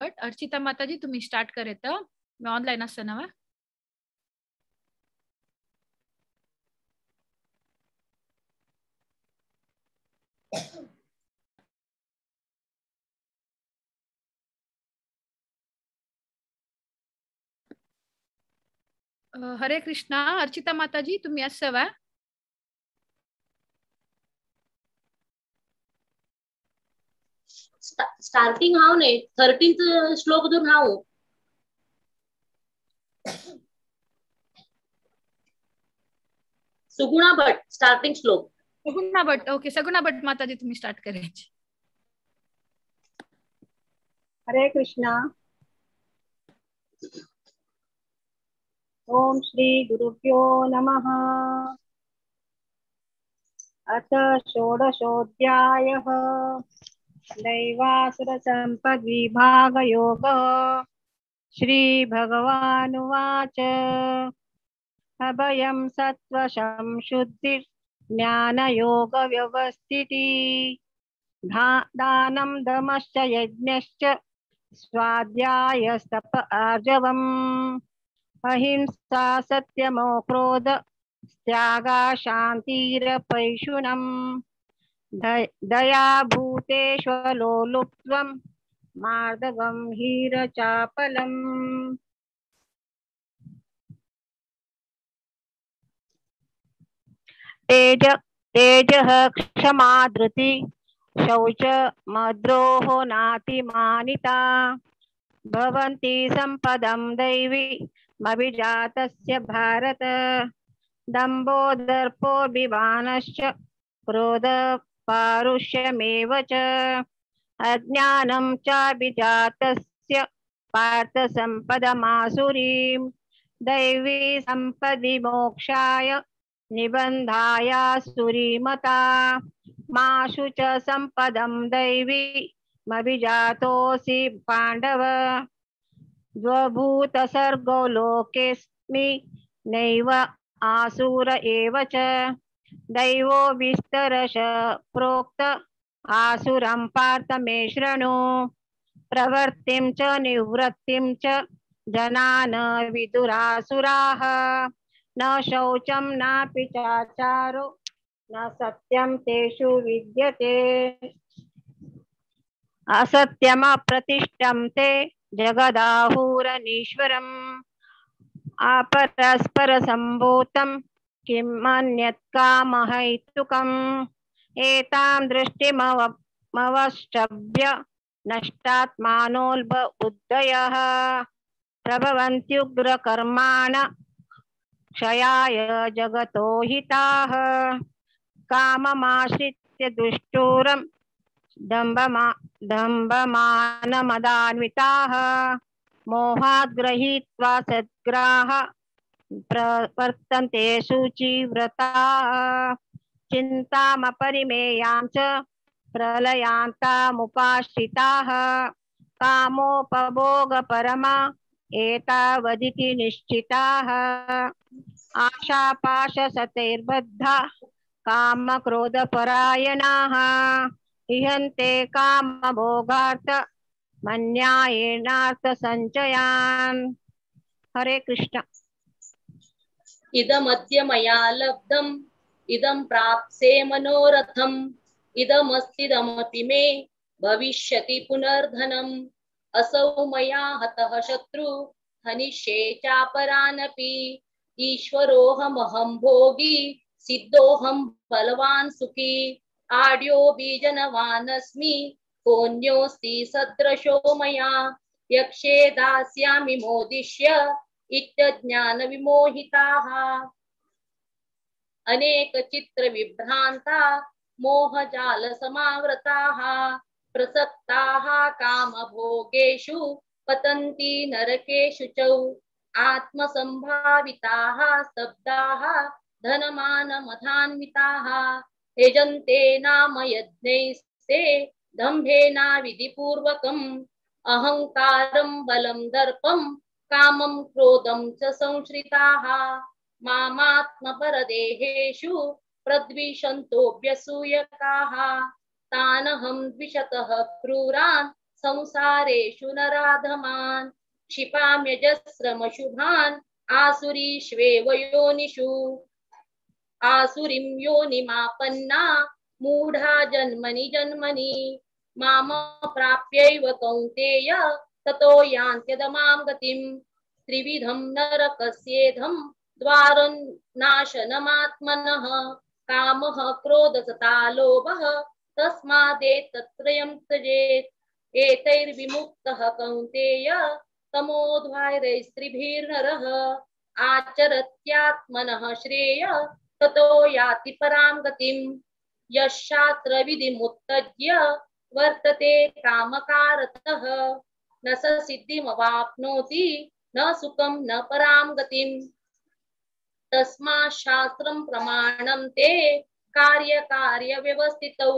भट. अर्चिता माताजी तुम्ही स्टार्ट करेत, मी ऑनलाईन असताना वा. हरे कृष्णा. अर्चिता माताजी तुम्ही असावा. स्टार्टिंग हाव नाही, 13th श्लोक धरून हाव. सुगुणा भट स्टार्टिंग श्लोक. सगुणा भट, ओके. सगुणा भट माताजी तुम्ही स्टार्ट करायची. हरे कृष्णा. ओम श्री गुरुभ्यो नमः. अथ षोडशोऽध्यायः. दैवासुर संपद् विभाग योग. श्री भगवानुवाच. अभयं सत्वशं शुद्धिर् ज्ञान योग व्यवस्थिति. दानं दमश्च यज्ञश्च स्वाध्यायस्तप आर्जवम्. अहिंसा सत्यमो क्रोध त्यागा शांतिरपैशुनम्. दया भूतेष्वलोलुप्त्वं मार्दवं हीरचापलम्. तेज तेजः क्षमा धृति शौच मद्रोहो नातिमानिता. भवन्ति संपदं दैवी मभिजातस्य भारत. दम्भो दर्पो विमानश्च क्रोध पारुष्यमेव च. अज्ञानं चाभिजातस्य पार्थ संपदमासुरीं. दैवी संपदि मोक्षाय निबन्धायासुरीमता. माशु च संपदं दैवी मभिजातोऽसि पाण्डव. द्वभूतसर्गो लोकेऽस्मि नैव आसुर एव च. दैवो विस्तरश प्रोक्त आसुरं पार्थ मे शृणु. प्रवृत्तिं च निवृत्तिं च जनान विदुरासुराः. न शौचं नापि चाचारो न सत्यं तेषु विद्यते. असत्यमप्रतिष्ठं ते जगदाहुरनीश्वरम्. अपरस्परसम्भूतं किम् अन्यत् कामहैतुकम्. एतां दृष्टिमवष्टभ्य नष्टात्मानोऽल्प उदयः. प्रभवन्त्युग्रकर्माण क्षयाय जगतो हिताः. काममाश्रित्य दुष्टूरं दम्भमानमदान्विताः. मोहाद् गृहीत्वा सद्ग्राह प्रवर्तन्ते शुचिव्रताः. चिन्तामपरिमेयां च प्रलयान्तामुपाश्रिताः. कामोपभोगपरमा एतावदिति निश्चिताः. आशापाशसतैर्बद्धा कामक्रोधपरायणाः. इहन्ते कामभोगार्थ मन्यायेनार्थ संचयान्. हरे कृष्ण. इदमद्य मया लब्धम् इदं प्राप्से मनोरथम्. इदमस्तिदमपि मे भविष्यति पुनर्धनम्. असौ मया हतः शत्रु हनिष्ये चापरानपि. ईश्वरोऽहमहं भोगी सिद्धोऽहं बलवान् सुखी. आढ्यो बीजनवानस्मि कोऽन्योऽस्ति सदृशो मया. यक्षे दास्यामि मोदिष्य इत्यज्ञानविमोहिताः. अनेक चित्र विभ्रान्ता मोहजालसमावृताः. प्रसक्ताः कामभोगेषु पतन्ति नरकेषु च. आत्मसंभाविताः स्तब्धाः धनमानमधान्विताः. यजन्ते नाम यज्ञैस्ते दम्भेनाविधिपूर्वकम्. अहंकारं बलं दर्पं कामं क्रोधं च संश्रिताः. मामात्मपरदेहेषु प्रद्विषन्तोऽभ्यसूयकाः. तानहं द्विषतः क्रूरान् संसारेषु नराधमान् क्षिपाम्यजस्रमशुभान् आसुरीष्वेव योनिषु आसुरीं योनिमापन्ना मूढा जन्मनि जन्मनि माम प्राप्यैव कौन्तेय ततो यान्त्यदमां गतिं त्रिविधं नरकस्येधं द्वारं नाशनमात्मनः कामः क्रोधसता लोभः तस्मादेतत्त्रयं त्यजेत् एतैर्विमुक्तः कौन्तेय तमोद्वारैस्त्रिभिर्नरः आचरत्यात्मनः श्रेय ततो याति परां गतिं यशास्त्रविधिमुत्तज्य वर्तते कामकारतः न स सिद्धिमवाप्नोति न सुखं न परां गतिं तस्मात् शास्त्रं प्रमाणं ते कार्य व्यवस्थितौ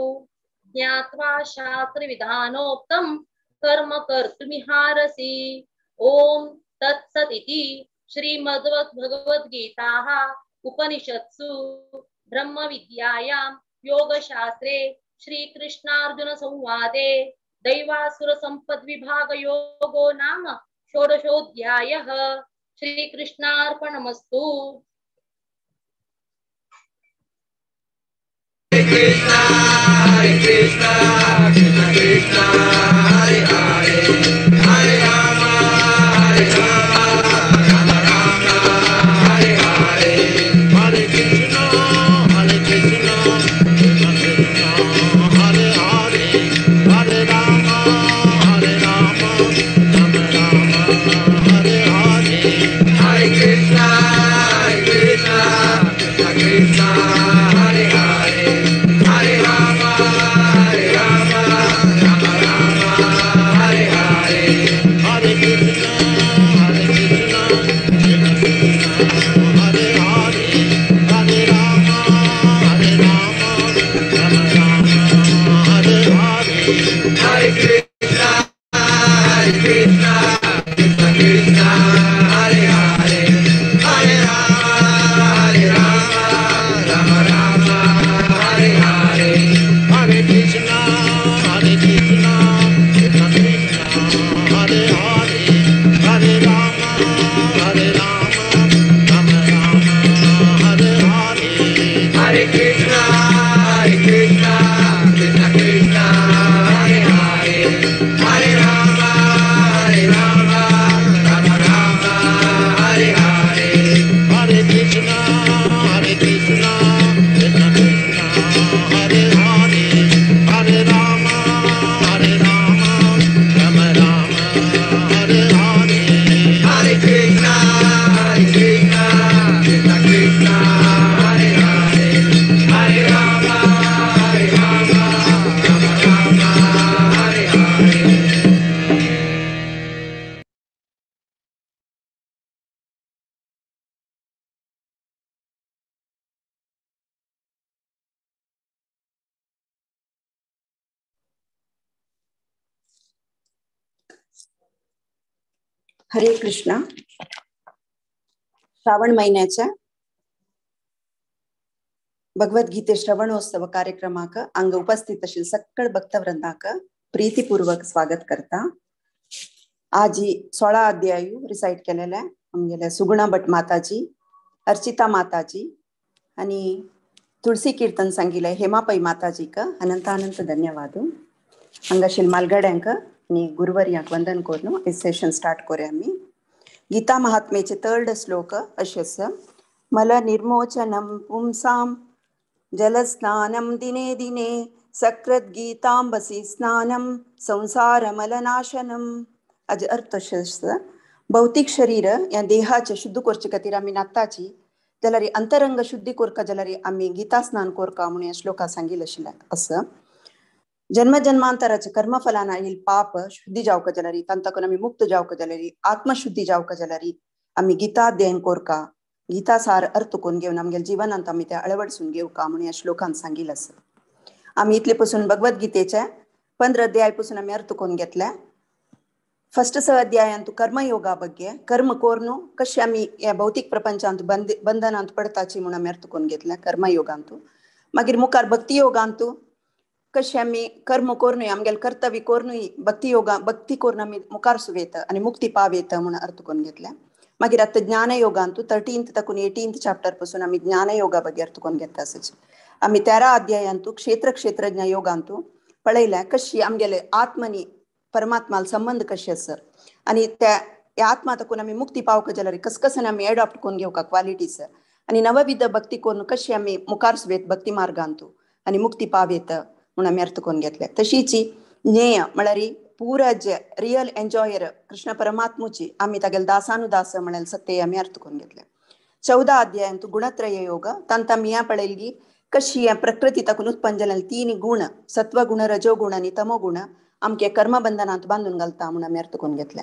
ज्ञात्वा शास्त्रविधानोक्तं कर्म कर्तुमिहारसि। ओम तत्सदिति श्रीमद्भगवद्गीताः उपनिषत्सु ब्रह्मविद्यायां योगशास्त्रे श्रीकृष्णार्जुन संवादे दैवासुर संपद्विभागयोगो नाम षोडशोऽध्यायः। श्रीकृष्णार्पणमस्तु। Krishna, Hare Krishna, Krishna Krishna, Hare Hare, Hare Rama, Hare Rama, Rama Rama, Hare Hare, Hare Krishna, Hare Krishna, Krishna Krishna, Hare Hare, Hare Rama, Hare Rama, Rama Rama, Hare Hare, Hare Krishna, Hare Krishna, Krishna Krishna, Hare Hare. Hare Rama, Hare Rama, Rama Rama, Hare Hare. Hare Krishna, Hare Krishna, Krishna Krishna, Hare Hare. Hare Rama, Hare Rama, Rama Rama, Hare Hare. Hare Krishna, Hare Krishna, Krishna Krishna, Hare Hare. Hare Rama, Hare Rama, Rama Rama, Hare Hare. Hare Krishna, Hare Krishna, Krishna Krishna, Hare Hare. Hare Rama, Hare Rama, Rama Rama, Hare Hare. Hare Krishna, Hare Krishna, Krishna Krishna, Hare Hare. Hare Rama, Hare Rama, Rama Rama, Hare Hare. Hare Krishna, Hare Krishna, Krishna Krishna, Hare Hare. Hare Rama, Hare Rama, Rama Rama, Hare Hare. Hare Krishna, Hare Krishna, Krishna Krishna, Hare Hare. Hare Rama, Hare Rama, Rama Rama, Hare Hare. Hare Krishna. Shravan महिन्याच्या भगवद्गीते श्रवणोत्सव कार्यक्रमाक अंग उपस्थित अशील सक्कळ भक्तवृंदाक प्रीतिपूर्वक स्वागत करता। आजी 16 अध्यायू recite केलेले आमगेले सुगुणा भट माताजी, अर्चिता माताजी आणि तुळसी कीर्तन सांगिले हेमा पै माताजीक अनंत अनंत धन्यवाद। हांगाशील मालगड्यांक आणि गुरुवर्यांक वंदन करून हे सेशन स्टार्ट करूया आमी। गीता महात्म्याचे थर्ड श्लोक अशें आसा, मल निर्मोचनम पुंसां जलस्नानं दिने दिने सकृत गीतांबसी स्नानं संसारमलनाशनम। आज अर्थ अशें आसा, भौतिक शरीर ह्या देहाचे शुद्ध करचे खातीर आमी न्हाताची जाल्यार अंतरंग शुद्धी करका जाल्यार आमी गीता स्नान करका म्हणून ह्या श्लोका सांगिल्लें आशिल्लें आसा। जन्म जन्मांतराचे कर्मफलान आयिल्लें पाप शुद्धी जावका जाल्यार, तांकां आमी मुक्त जावका जाल्यार, आत्मशुद्धी जावका जाल्यार आमी गीता अध्ययन करका, गीता सार अर्थ करून घेवन आमगेल्या जिवनांत आमी ते अळवडसून घेवका म्हणून ह्या श्लोकान सांगिल्लें आसा। आमी इतले पसून भगवद्गीतेचे 15 अध्याय पसून आमी अर्थ करून घेतले। फस्ट 6 अध्यायांत कर्मयोगा ಬಗ್ಗೆ कर्म कोर्नु कशें आमी ह्या भौतीक प्रपंचांत बंधनांत पडताची म्हणून आमी अर्थ करून घेतले कर्मयोगांतू। मागीर मुखार भक्ती योगांतू कशें आमी कर्म कोरनूय आमगेले कर्तव्य कोरनूय भक्ती योगा भक्ती करून आमी मुखार सुवेत आनी मुक्ती पावेत म्हूण अर्थ करून घेतल्या. मागीर आतां ज्ञान योगांतू 13th तकून 18th chapter पासून आमी ज्ञान योगा ಬಗ್ಗೆ अर्थ करून घेता. आसच आमी 13 अध्यायांतू क्षेत्र क्षेत्रज्ञ योगांतू पळयल्या कशी आमगेले आत्मनी परमात्माल संबंध कशे आसा आनी त्या आत्मा तकून आमी मुक्ती पावक जाल्यार कसकसन आमी एडॉप्ट करून घेवका क्वालिटीज आनी नवविध भक्ती करून कशी आमी मुखार सुवेत भक्ती मार्गांतू आनी मुक्ती पावेत म्हणून आमी अर्थ करून घेतले. तशीच ज्ञेय म्हळ्यार पुरा जे रियल एन्जॉयर कृष्ण परमात्मुची आमी तागेले दासानुदास म्हळ्यार सत्य आमी अर्थ करून घेतले. 14 अध्यायांतू गुणत्रय योग तांत आमी हें पळयली कशी ह्या प्रकृती ताकून उत्पन्न जाल्ले 3 गुण सत्वगुण रजोगुण आनी तमोगुण आमचे कर्मबंधनांत बांदून घालता म्हणून आमी अर्थ करून घेतले.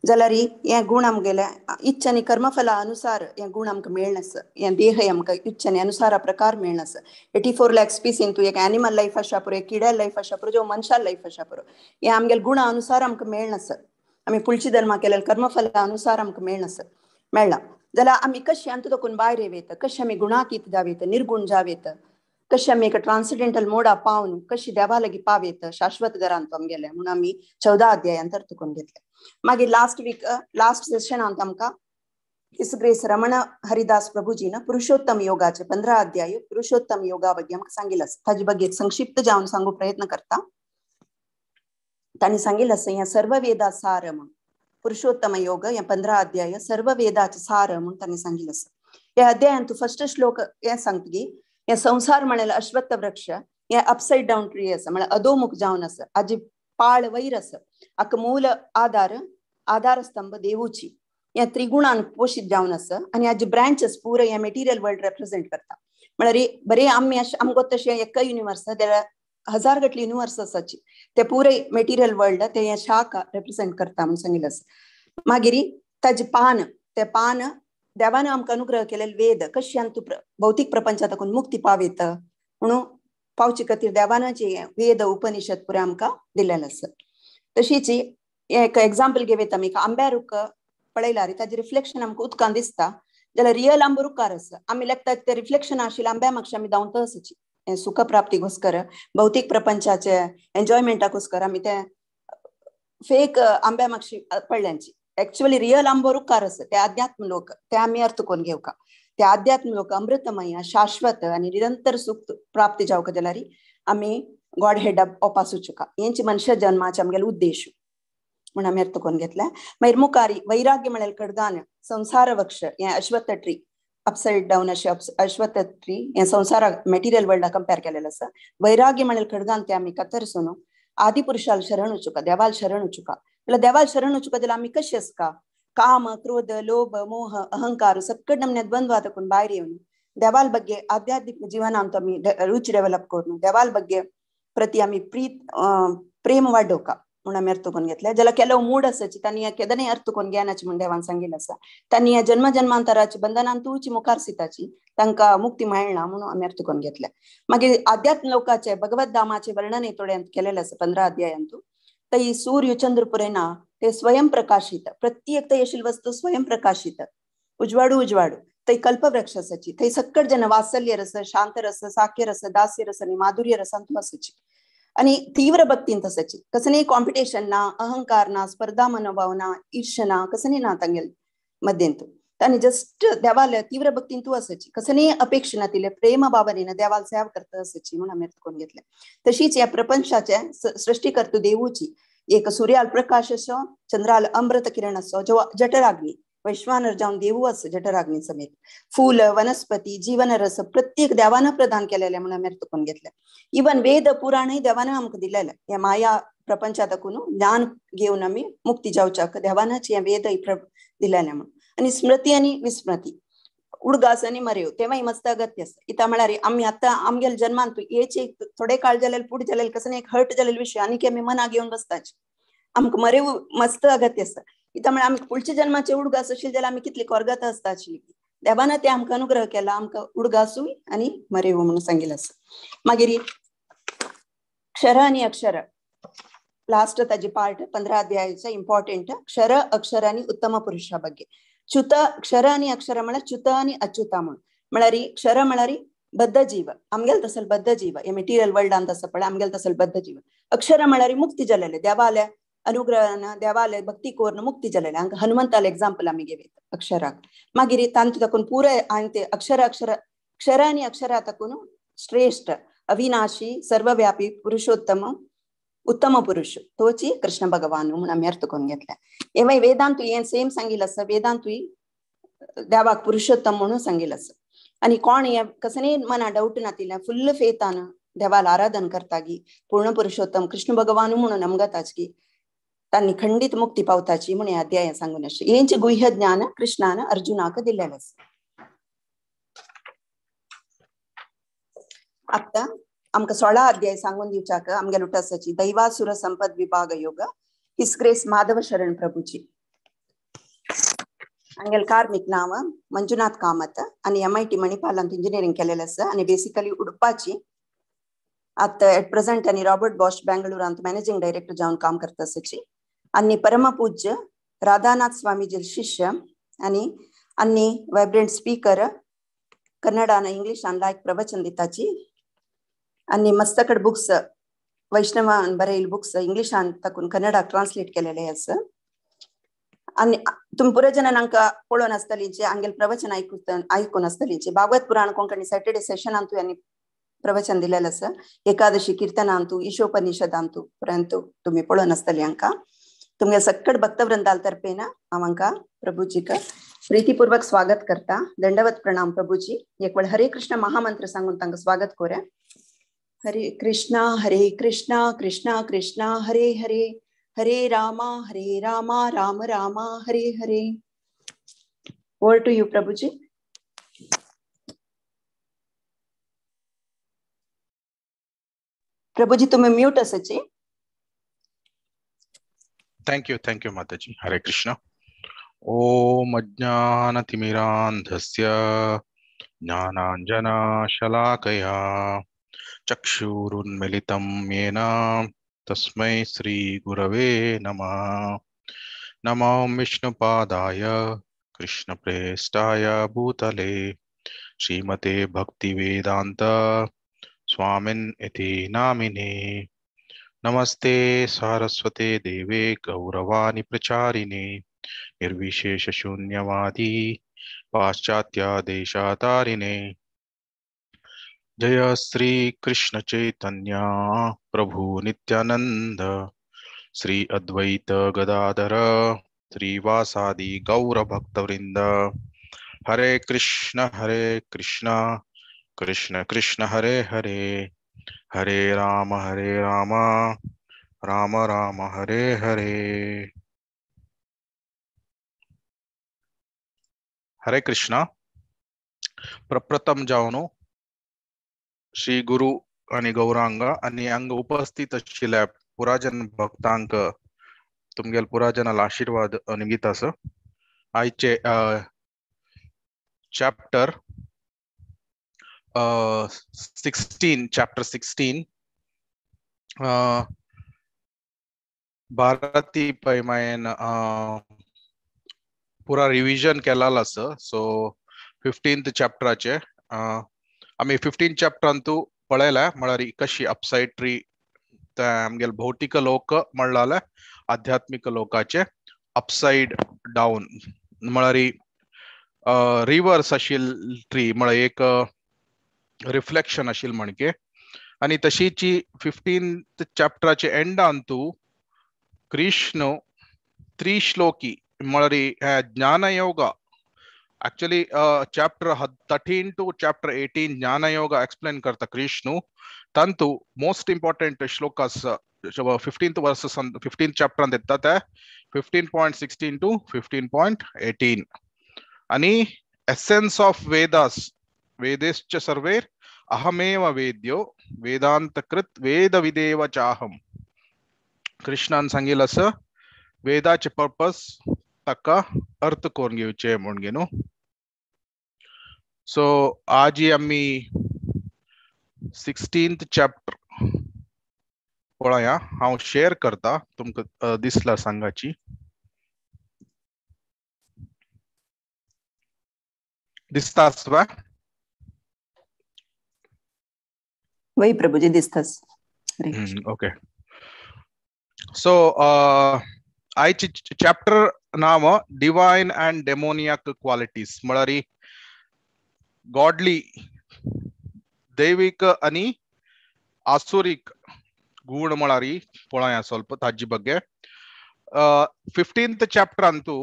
जाल्यार हे गुण आमगेले इच्छा आनी कर्मफला अनुसार हे गुण आमकां मेळनास, हे देह आमकां इच्छा आनी अनुसारा प्रकार मेळनास. 84 लाख स्पीसीन तूं एक एनिमल लायफ आसा पुरो, एक किड्या लायफ आसा पुरो, जो मनशा लायफ आसा पुरो, हे आमगेले गुणा अनुसार आमकां मेळनास. आमी पुळची धर्मा केले कर्मफला अनुसार आमकां मेळनास मेळ्ळा. जाल्यार आमी कशें हातूंत तकून भायर येत, कशें आमी गुणातीत जावेत, निर्गुण जावेत, कशें आमी एक ट्रान्सिडेंटल मोडा पावन कशी देवा लागीं पावेत शाश्वत घरांत आमगेले म्हणून आमी 14 अध्यायांत अर्थ करून घेतले. मागीर लास्ट वीक लास्ट सेशनांत आमकां his grace Raman Haridas प्रभुजीन Purushottam योगाचे 15 अध्याय पुरुषोत्तम योगा ಬಗ್ಗೆ आमकां सांगिल्लें आसा. ताजे ಬಗ್ಗೆ संक्षिप्त जावन सांगू प्रयत्न करता. तांणी सांगिल्लें आसा हें सर्व वेदा सार म्हणून पुरुषोत्तम योग हें 15 अध्याय सर्व वेदाचे सार म्हणून तांणी सांगिल्लें आसा. ह्या अध्यायांत फर्स्ट श्लोक हें सांगता की हे संसार म्हळ्यार अश्वत्थ वृक्ष हे अपसायड डावन ट्री आसा, म्हळ्यार अधोमुख जावन आसा, हाजी पाळ वयर आसा, हाका मूल आधार आधारस्तंभ देवूची, हे त्रिगुणान पोशीत जावन आसा आनी हाजी ब्रांचेस पुरो हे मेटिरियल वर्ल्ड रेप्रेझेंट करता. म्हळ्यार बरे आमी आमकां तशें एका युनिवर्स जाल्यार हजार गटली युनिवर्स आसाची ते पुरे मेटिरियल वर्ल्ड ते हे शाखा रेप्रेझेंट करता म्हणून सांगिल्लें आसा. मागीर ताजें पान ते पान देवान आमकां अनुग्रह केलेले वेद कशी तूं भौतीक प्रपंचातकून मुक्ती पावेत म्हणून पावचे खातीर देवानाचे वेद उपनिषद पुरे आमकां दिलेले आसा. तशीच एक एग्जाम्पल घेवयता आमी, आंब्या रूख पळयल्यार ताजें रिफ्लेक्शन आमकां उदकान दिसता जाल्यार रियल आंबो रुखार आसा, आमी लेखतात ते रिफ्लेक्शन आशिल्लें आंब्या मागशे आमी धांवता आसाची सुख प्राप्तीकोस्कर भौतीक प्रपंचाचे एन्जॉयमेंटाकोस्कर आमी ते फेक आंब्या मागशी पडल्यांची. एक्चुअली रियल आंबो रुखार आसा ते आध्यात्म लोक ते आमी अर्थ करून घेवका. ते आध्यात्म लोक अमृतमय शाश्वत आनी निरंतर सुख प्राप्ती जावका जाल्यार आमी गॉड हेड ओपासूचका हेंची मनुष्य जन्माचे आमगेले उद्देश म्हूण आमी अर्थ करून घेतले. मागीर मुखारी वैराग्य म्हळ्यार खडगान संसार वृक्ष हें अश्वत्थ ट्री अपसायड डावन अशें अश्वत्थ ट्री हें संवसारा मेटिरियल वर्ल्डा कंपेर केलेलें आसा. वैराग्य म्हळ्यार खडगान ते आमी कतरसून आदि पुरुषाल शरण वचुका, देवाल शरण वचुका. जाल्यार देवाल शरण वचुका जाल्यार आमी कशें आसका काम क्रोध लोभ मोह अहंकार सक्कड नमन्यात द्वंद्वा तकून भायर येवन देवाल ಬಗ್ಗೆ आध्यात्मिक जीवनांत आमी रुची डेव्हलप करून देवाल ಬಗ್ಗೆ प्रती आमी प्रीत प्रेम वाडोवका म्हणून आमी अर्थ करून घेतले. जाल्यार ಕೆಲವು मूड आसाची तांणी केदनाय अर्थ करून घेनाची म्हूण देवान सांगिल्लें आसा. तांणी ह्या जन्म जन्मांतराची बंधनांतूची मुखार सिताची तांकां मुक्ती मेळना म्हणून आमी अर्थ करून घेतले. मागीर आध्यात्म लोकाचे भगवत धामाचे वर्णन थोड्यांत केलेलें आसा 15 अध्यायांतू. तई सूर्य चंद्र पुरेना ते स्वयं प्रकाशित प्रत्येक थंय आशिल्ली वस्तू स्वयं प्रकाशित उजवाडू उजवाडू थंय कल्पवृक्ष आसाची थंय सक्कड जन वात्सल्य रस शांत रस साख्य रस दास्य रस आनी माधुर्य रसांतू आसाची आनी तीव्र भक्तींत आसाची. कसलेय कॉम्पिटिशन ना, अहंकार ना, स्पर्धा मनोभाव ना, ईर्ष्य ना, कसलेय ना तांगेले मध्यंत. तांणी जस्ट देवाल तीव्र भक्तींतू आसाची, कसलेय अपेक्षा ना तिले प्रेम भावनेन देवाल सेवा करता आसाची म्हणून आमी अर्थ करून घेतले. तशीच ह्या प्रपंचाचे सृष्टीकर्तू देवूची एक सूर्याल प्रकाश असो चंद्राल अमृत किरण असो जो जठराग्नी वैश्वानर जावन देवू आसा जठराग्नी समेत फूल वनस्पती जीवन रस प्रत्येक देवान प्रदान केलेले म्हणून आमी अर्थ करून घेतले. इवन वेद पुराणय देवान आमकां दिलेले ह्या माया प्रपंचातकून ज्ञान घेवन आमी मुक्ती जावच्याक देवानाची हे वेद दिलेले म्हणून. आनी स्मृती आनी विस्मृती उडगास आनी मरेव तेव्हाय मस्त अगत्य आसा. इता म्हळ्यार आमी आतां आमगेले जन्मान हेचे थोडे काळ जालेले पुढे जालेले कसले एक हर्ट जालेले विशय आनी आमी मना घेवन बसताची आमकां मरेव मस्त अगत्य आसा. इता म्हळ्यार आमी पुढच्या जन्माचे उडगास आशिल्ले जाल्यार आमी कितली कोरगत आसता आशिल्ली देवान ते आमकां अनुग्रह केला आमकां उडगासूय आनी मरेव म्हणून सांगिल्लें आसा. मागीर क्षर आनी अक्षर लास्ट ताजे पार्ट 15 अध्यायाचे इम्पॉर्टंट क्षर अक्षर आनी उत्तम पुरुषा ಬಗ್ಗೆ. च्युत क्षर आनी अक्षर म्हळ्यार च्युत आनी अच्युता म्हणून म्हळ्यार क्षर म्हळ्यार बद्ध जीव आमगेल तसल बद्ध जीव हे मेटिरियल वर्ल्ड अंत आसा पळय आमगेल तसल बद्ध जीव अक्षर म्हळ्यार मुक्ती जालेले देवाल्या अनुग्रहान देवाले भक्ती कोरून मुक्ती जालेले हांगा हनुमंताले एग्जाम्पल आमी घेवयत अक्षराक मागीर तांतू ताकून पुराय आनी ते अक्षर अक्षर अक्षर आनी अक्षरा ताकून श्रेष्ठ अविनाशी सर्वव्यापी पुरुषोत्तम उत्तम पुरुष तोची कृष्ण भगवान म्हणून आमी अर्थ करून घेतला. एवय वेदांतूय हें सेम सांगिल्लें आसा वेदांतूय देवाक पुरुषोत्तम म्हणून सांगिल्लें आसा. आनी कोण हे कसलेय मना डावट नातिल्लें फुल्ल फेतान देवाला आराधन करतागी पूर्ण पुरुषोत्तम कृष्ण भगवान म्हणून अमगताची तांणी खंडित मुक्ती पावताची म्हणून अध्याय सांगून आसा. हेंचे गुह्य ज्ञान कृष्णान अर्जुनाक दिल्लें आसा. आतां आमकां 16 अध्याय सांगून दिवच्याक आमगे लुटासाची दैवासुर संपद विभाग योग his grace Madhav शरण प्रभुजी आमगेल कार्मिक नाव मंजुनाथ कामत आनी MIT मणिपालांत इंजिनियरिंग केलेलें आसा आनी बेसिकली उडपाची आतां एट प्रेझेंट आनी रॉबर्ट बॉश बेंगळुरांत मॅनेजिंग डायरेक्टर जावन काम करता आसाची आनी परमपूज्य राधानाथ स्वामीजी शिष्य आनी आनी वायब्रंट स्पीकर कन्नडान इंग्लिशान लायक प्रवचन दिताची आणि मस्तकड बुक्स वैष्णवान बरेल बुक्स इंग्लिशान ताकून कन्नडा ट्रान्सलेट केलेले आसा. आणि तुमी पुरो जणांक पळोवन आसतलींचे आंगेल प्रवचन आयकून आसतलींचे भागवत पुराण कोंकणी सॅटर्डे सेशनांतू आनी प्रवचन दिलेलें आसा एकादशी कीर्तनांतू ईशोपनिषदांतू पर्यंत तुमी पळोवन आसतली हांकां तुमगे सक्कड भक्तवृंदाल तर्फेन हांव हांकां प्रभुजीक प्रीतीपूर्वक स्वागत करता. दंडवत प्रणाम प्रभुजी. एक वेळ हरे कृष्ण महामंत्र सांगून तांकां स्वागत करूया. हरे कृष्णा कृष्णा कृष्णा हरे हरे हरे रामा राम रामा Hare Hare. Over to you Prabhuji. Prabhuji तुम्ही म्यूट असायचे. Thank you माताजी. हरे कृष्ण. ओम अज्ञानतिमिरान्धस्य ज्ञानाञ्जनशलाकया चक्षुरुन्मिलितं येन तस्मै श्री गुरवे नमः. नमो विष्णुपादाय कृष्णप्रेष्ठाय भूतले श्रीमते भक्तिवेदांत स्वामिन् इति नामिने. नमस्ते सारस्वते देवे गौरवाणी प्रचारिणे निर्विशेष शून्यवादी पाश्चात्य देशातारिणे. जय श्री कृष्ण चैतन्य प्रभु नित्यानंद श्री अद्वैत गदाधर श्रीवासादि गौर भक्तवृंद. हरे कृष्ण कृष्ण कृष्ण हरे हरे हरे राम राम राम हरे हरे. हरे कृष्ण. प्रप्रथम जावनो श्री गुरु आणि गौरांग आणि अंग उपस्थित आशिल्ल्या पुराजन भक्तांक तुमगेल पुराजनाला आशीर्वाद निमित्त आसा. आयचे चॅप्टर 16 चॅप्टर 16 भारती पैमायन पुरा रिविजन केलाल आसा. सो 15th चॅप्टराचे आमी 15 चॅप्टरांतू पळयला म्हळ्यार कशी अपसायड ट्री आमगेल भौतिक लोक म्हणलाले आध्यात्मिक लोकाचे अपसायड डावन म्हळ्यार रिवर्स आशिल ट्री म्हळ्यार एक रिफ्लेक्शन आशिल म्हणके. आनी तशीची 15th चॅप्टराचे एंडान तूं कृष्ण त्रिश्लोकी म्हळ्यार ज्ञानयोग Actually, chapter 13 to chapter 18 Jnana Yoga explain karta Krishna. Tantu most important shlokas 15th verses on 15th chapter on the 15.16 to 15.18. Ani essence of Vedas, Vedescha sarver ahameva vedyo vedanta krit veda videva chaham. Krishnan सांगेल असं वेदाचे purpose ताका अर्थ करून घेवचे म्हणून घेनो. So आजी आमी 16th chapter पळया. हांव शेअर करता तुमकां दिसला सांगाची. दिसता आसवा? वय प्रभुजी दिसतास. हरे कृष्ण. ओके. सो आयची चॅप्टर नाव डिवायन अँड डेमोनियाक क्वालिटीज, म्हळ्यार गॉडली दैविक आणि आसुरीक गुण म्हळ्यार पळोवया ಸ್ವಲ್ಪ ताजी ಬಗ್ಗೆ. 15th chapter ಅಂತೂ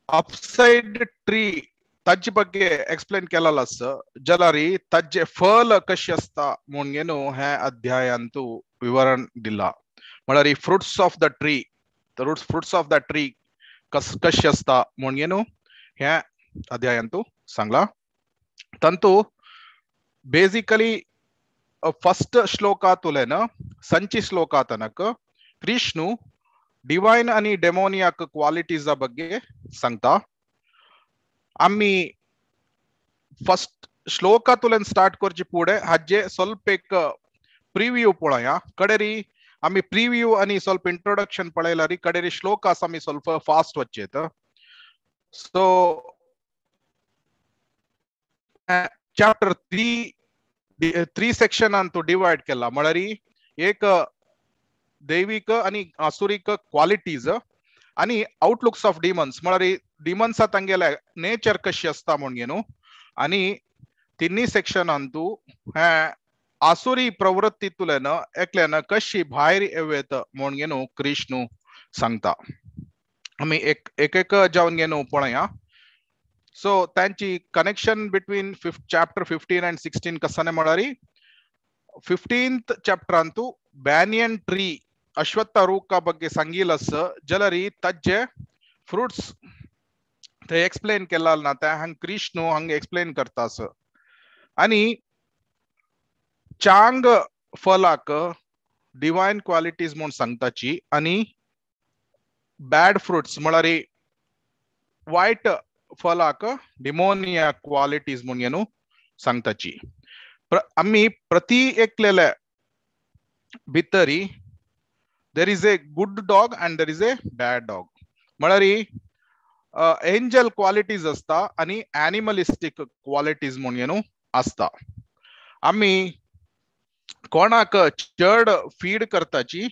ಅಪ್ಸೈಡ್ ಟ್ರೀ ತಜ್ಜಿ ಬಗ್ಗೆ ಎಕ್ಸ್ಪ್ಲೇನ್ केलेलं जलारी तज्जे फल कशी असता म्हणून हे अध्याय ಅಂತೂ ವಿವರಣ दिला. म्हळ्यार fruits of the tree, fruits of the tree कशी असता म्हणून हे अध्याय ಅಂತೂ सांगला. ತಂತು ಬೇಸಿಕಲಿ ಫಸ್ಟ್ ಶ್ಲೋಕ ತುಲೆನ ಸಂಚಿ ಶ್ಲೋಕ ತನಕ ಕೃಷ್ಣು डिवायन आणि डेमोनियाक क्वालिटीजा ಬಗ್ಗೆ सांगता. आम्ही फर्स्ट श्लोकातुल्यान स्टार्ट करचे पुढे हाजे ಸ್ವಲ್ಪ एक प्रिव्यू पळोवया. कडेरी आम्ही प्रिव्यू आणि ಸ್ವಲ್ಪ इंट्रोडक्शन पळयल्यारी कडेरी श्लोकास आम्ही ಸ್ವಲ್ಪ fast वच्चेत. So chapter 3 section Antu divide केला. म्हळ्यार एक दैविक आणि आसुरीक क्वालिटीज आणि आउटलुक्स ऑफ डिमन्स, म्हळ्यार डिमन्सा तांगेले नेचर कशी असता म्हणून न्हू. आणि तिन्ही सेक्शन अंतू हे आसुरी प्रवृत्तीतुल्यान एकल्यान कशी भायर येत म्हणून न्हू कृष्णू सांगता. आमी एक एक एक जावन घेवन पळोवया. सो तांची कनेक्शन बिटवीन चॅप्टर 15 अँड 16 कसाने म्हळ्यार 15th chapter ಅಂತೂ ಬ್ಯಾನಿಯನ್ ಟ್ರೀ ಅಶ್ವತ್ಥ ರೂಕ ಬಗ್ಗೆ ಸಂಗೀಲಸ್ ಜಲರಿ ತಜ್ಜೆ ಫ್ರೂಟ್ಸ್ ते एक्सप्लेन केला ना ते हंग कृष्णू हंग एक्सप्लेन करतास. आणि चांग फलाक डिवायन क्वालिटीज म्हूण सांगताची आणि बॅड फ्रुट्स म्हळ्यार वायट फलाक डिमोनिया क्वालिटीज म्हूण न्हू सांगताची. आमी प्रति एकलेले भितरी there is a good dog and there is a bad dog. म्हळ्यार एंजल क्वालिटीज असता आणि एनिमलिस्टीक क्वालिटीज म्हणून न्हू असता. आमी कोणाक चड फीड करताची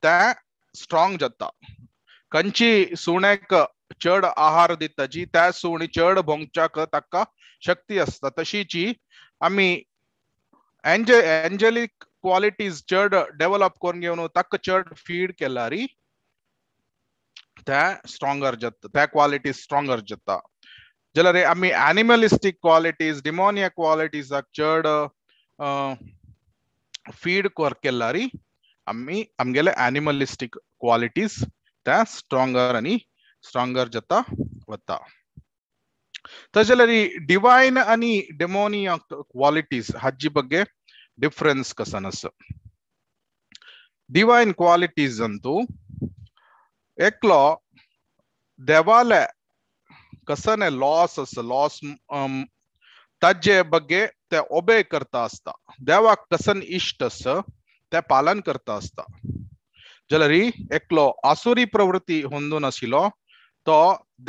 त्या स्ट्रॉंग जाता. खंयची सुण्याक चड आहार दिताची त्या सुणी चड भोंगच्याक ताका शक्ती असता. तशीची आमी एंजलिक क्वालिटीज चड डेव्हलप करून घेवन ताका चड फीड केल्यारी त्या स्ट्रॉंगर जाता, त्या क्वालिटीज स्ट्रॉंगर जाता. जाल्यार आमी एनिमलिस्टीक क्वालिटीज डिमोनिया क्वालिटीजाक चड फीड केल्यारी आमी आमगेले एनिमलिस्टीक क्वालिटीज त्या स्ट्रॉंगर आनी स्ट्रॉंगर जाता वता. तशें जाल्यार डिवायन आनी डेमोनिया क्वालिटीज हाजी ಬಗ್ಗೆ डिफरन्स कसन आसा. डिवायन क्वालिटीज अंतू एकलो देवाले कसने लॉस आसा, लॉस ताजे ಬಗ್ಗೆ ते ओबे करता आसता, देवाक कसन इश्ट आसा ते पालन करता आसता. जाल्यार एकलो आसुरी प्रवृत्ती होंदून आशिल्लो तो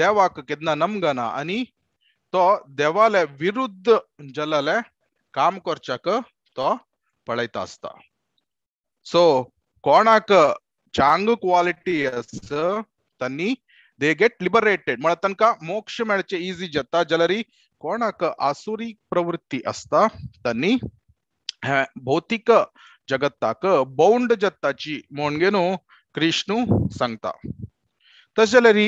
देवाक केन्ना नमगना आनी तो देवाले विरुद्ध जाल्ले काम करच्याक तो पळयता आसता. सो कोणाक चांग क्वालिटी आसा तांणी they get liberated, म्हळ्यार तांकां मोक्ष मेळचे इजी जाता. जाल्यार कोणाक आसुरी प्रवृत्ती आसता तांणी भौतीक जगताक बाउंड जाताची म्हणून न्हू कृष्णू सांगता. तशें जाल्यार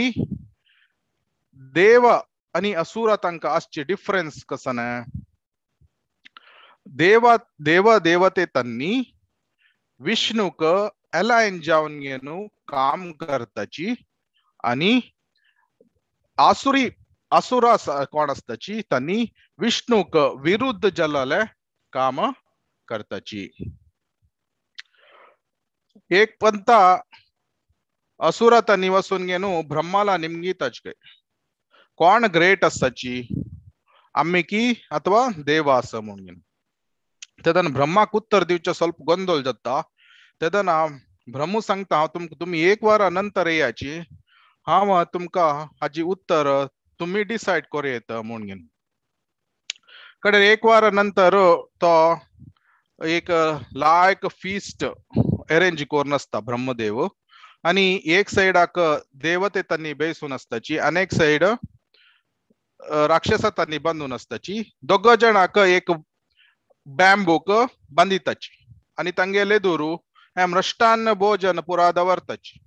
देव आनी असुरा तांकां आसचे डिफरन्स कसो ना. देव देव देवते तांणी विष्णूक अलायन जावन घेवन काम करताची आनी आसुरी असुरा कोण आसताची तांणी विष्णूक विरुद्ध जाल्ले काम करताची. एक पंता असुरा तांणी वचून घेवन ब्रह्माला निमगीताच कोण ग्रेट आसताची आमी की अथवा देव आसा म्हणून. तेन्ना ब्रह्माक उत्तर दिवचें ಸ್ವಲ್ಪ ಗೊಂದಲ जाता. तेन्ना ब्रह्म सांगता हांव तुमकां तुमी एक वारा नंतर येयाची हांव तुमकां हाजी उत्तर तुमी डिसायड करूं येता म्हणून. कडे एक वार नंतर तो एक लायक फीस्ट अरेंज करून आसता ब्रह्मदेव आणि एक सायडाक देवते तांनी बेसून आसताची आनी एक सायड राक्षसा तांनी बांदून आसताची. दोग जाणांक एक बॅम्बूक बांदिताची आनी तांगेले दुरू हें मृष्टान्न भोजन पुरा दवरताची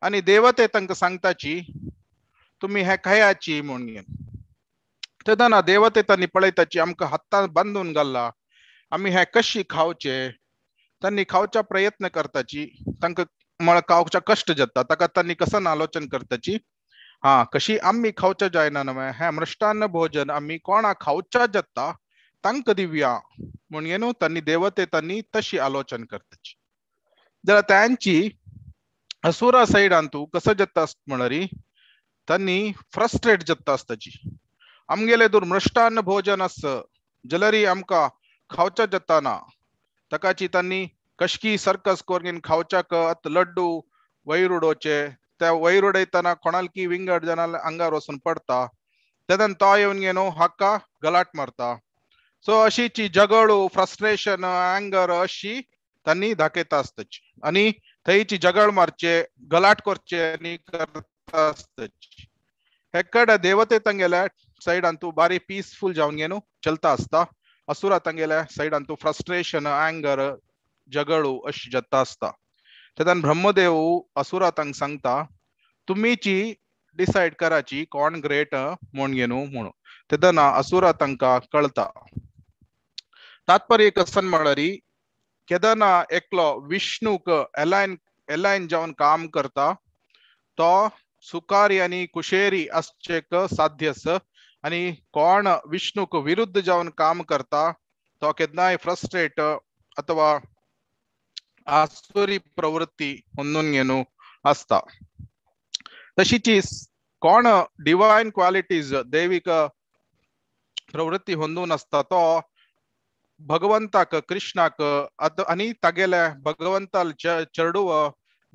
आनी देवते तांकां सांगताची तुमी हें खायाची म्हणून. तेन्ना देवते तांनी पळयताची आमकां हातान बांदून घाल्ला, आमी हें कशी खावचे. तांनी खावच्या प्रयत्न करताची, तांकां म्हळ्यार खावच्या कश्ट जाता. ताका तांनी कसन आलोचन करताची, हा कशी आमी खावच्या जायना न्हय, हें मृष्टान्न भोजन आमी कोणा खावच्या जाता तांकां दिवया म्हणून न्हू तांनी देवते तांनी तशी आलोचन करताची. जाल्यार तांची असुरा सायडान तूं कसो जाता म्हणल्यार तांनी फ्रस्ट्रेट जाता आसताची. आमगेले दूर मृष्टान्न भोजन आस जाल्यार आमकां खावच्या जाता ना. ताकाची तांनी कशकी सर्कस करून खावच्याक लड्डू वयर उडोवचे, त्या वयर उडयतना कोणालकी विंगड जाणां आंगार वचून पडता, तेन्ना तो येवन न्हू हाका गलाट मारता. सो अशीची झगडू फ्रस्ट्रेशन अँगर अशी तांनी दाखयता आसताची आनी थंयची झगड मारचे गलाट करचे आनी करता आसताची. हेकडे देवते तांगेल्या सायडान तूं बारी पिसफूल जावन न्हू चलता आसता. असुरा तांगेल्या सायडान तूं फ्रस्ट्रेशन अँगर झगडू अशी जाता आसता. तेन्ना ब्रह्मदेव असुरा तांकां सांगता तुमीची डिसायड कराची कोण ग्रेट म्हूण न्हू म्हणून. तेन्ना असुरा तांकां कळता. तात्पर्य कसन म्हळ्यार केदना एकलो विष्णूक एलायन एलायन जावन काम करता तो सुकारी आनी कुशेरी आसचेक साध्य आसा आनी कोण विष्णूक विरुद्ध जावन काम करता तो केन्नाय फ्रस्ट्रेट अथवा आसुरी प्रवृत्ती होंदून घेवन आसता. तशीच कोण डिवायन क्वालिटीज दैविक प्रवृत्ती होंदून आसता तो भगवंताक कृष्णाक आनी तागेल्या भगवंताल चेडूव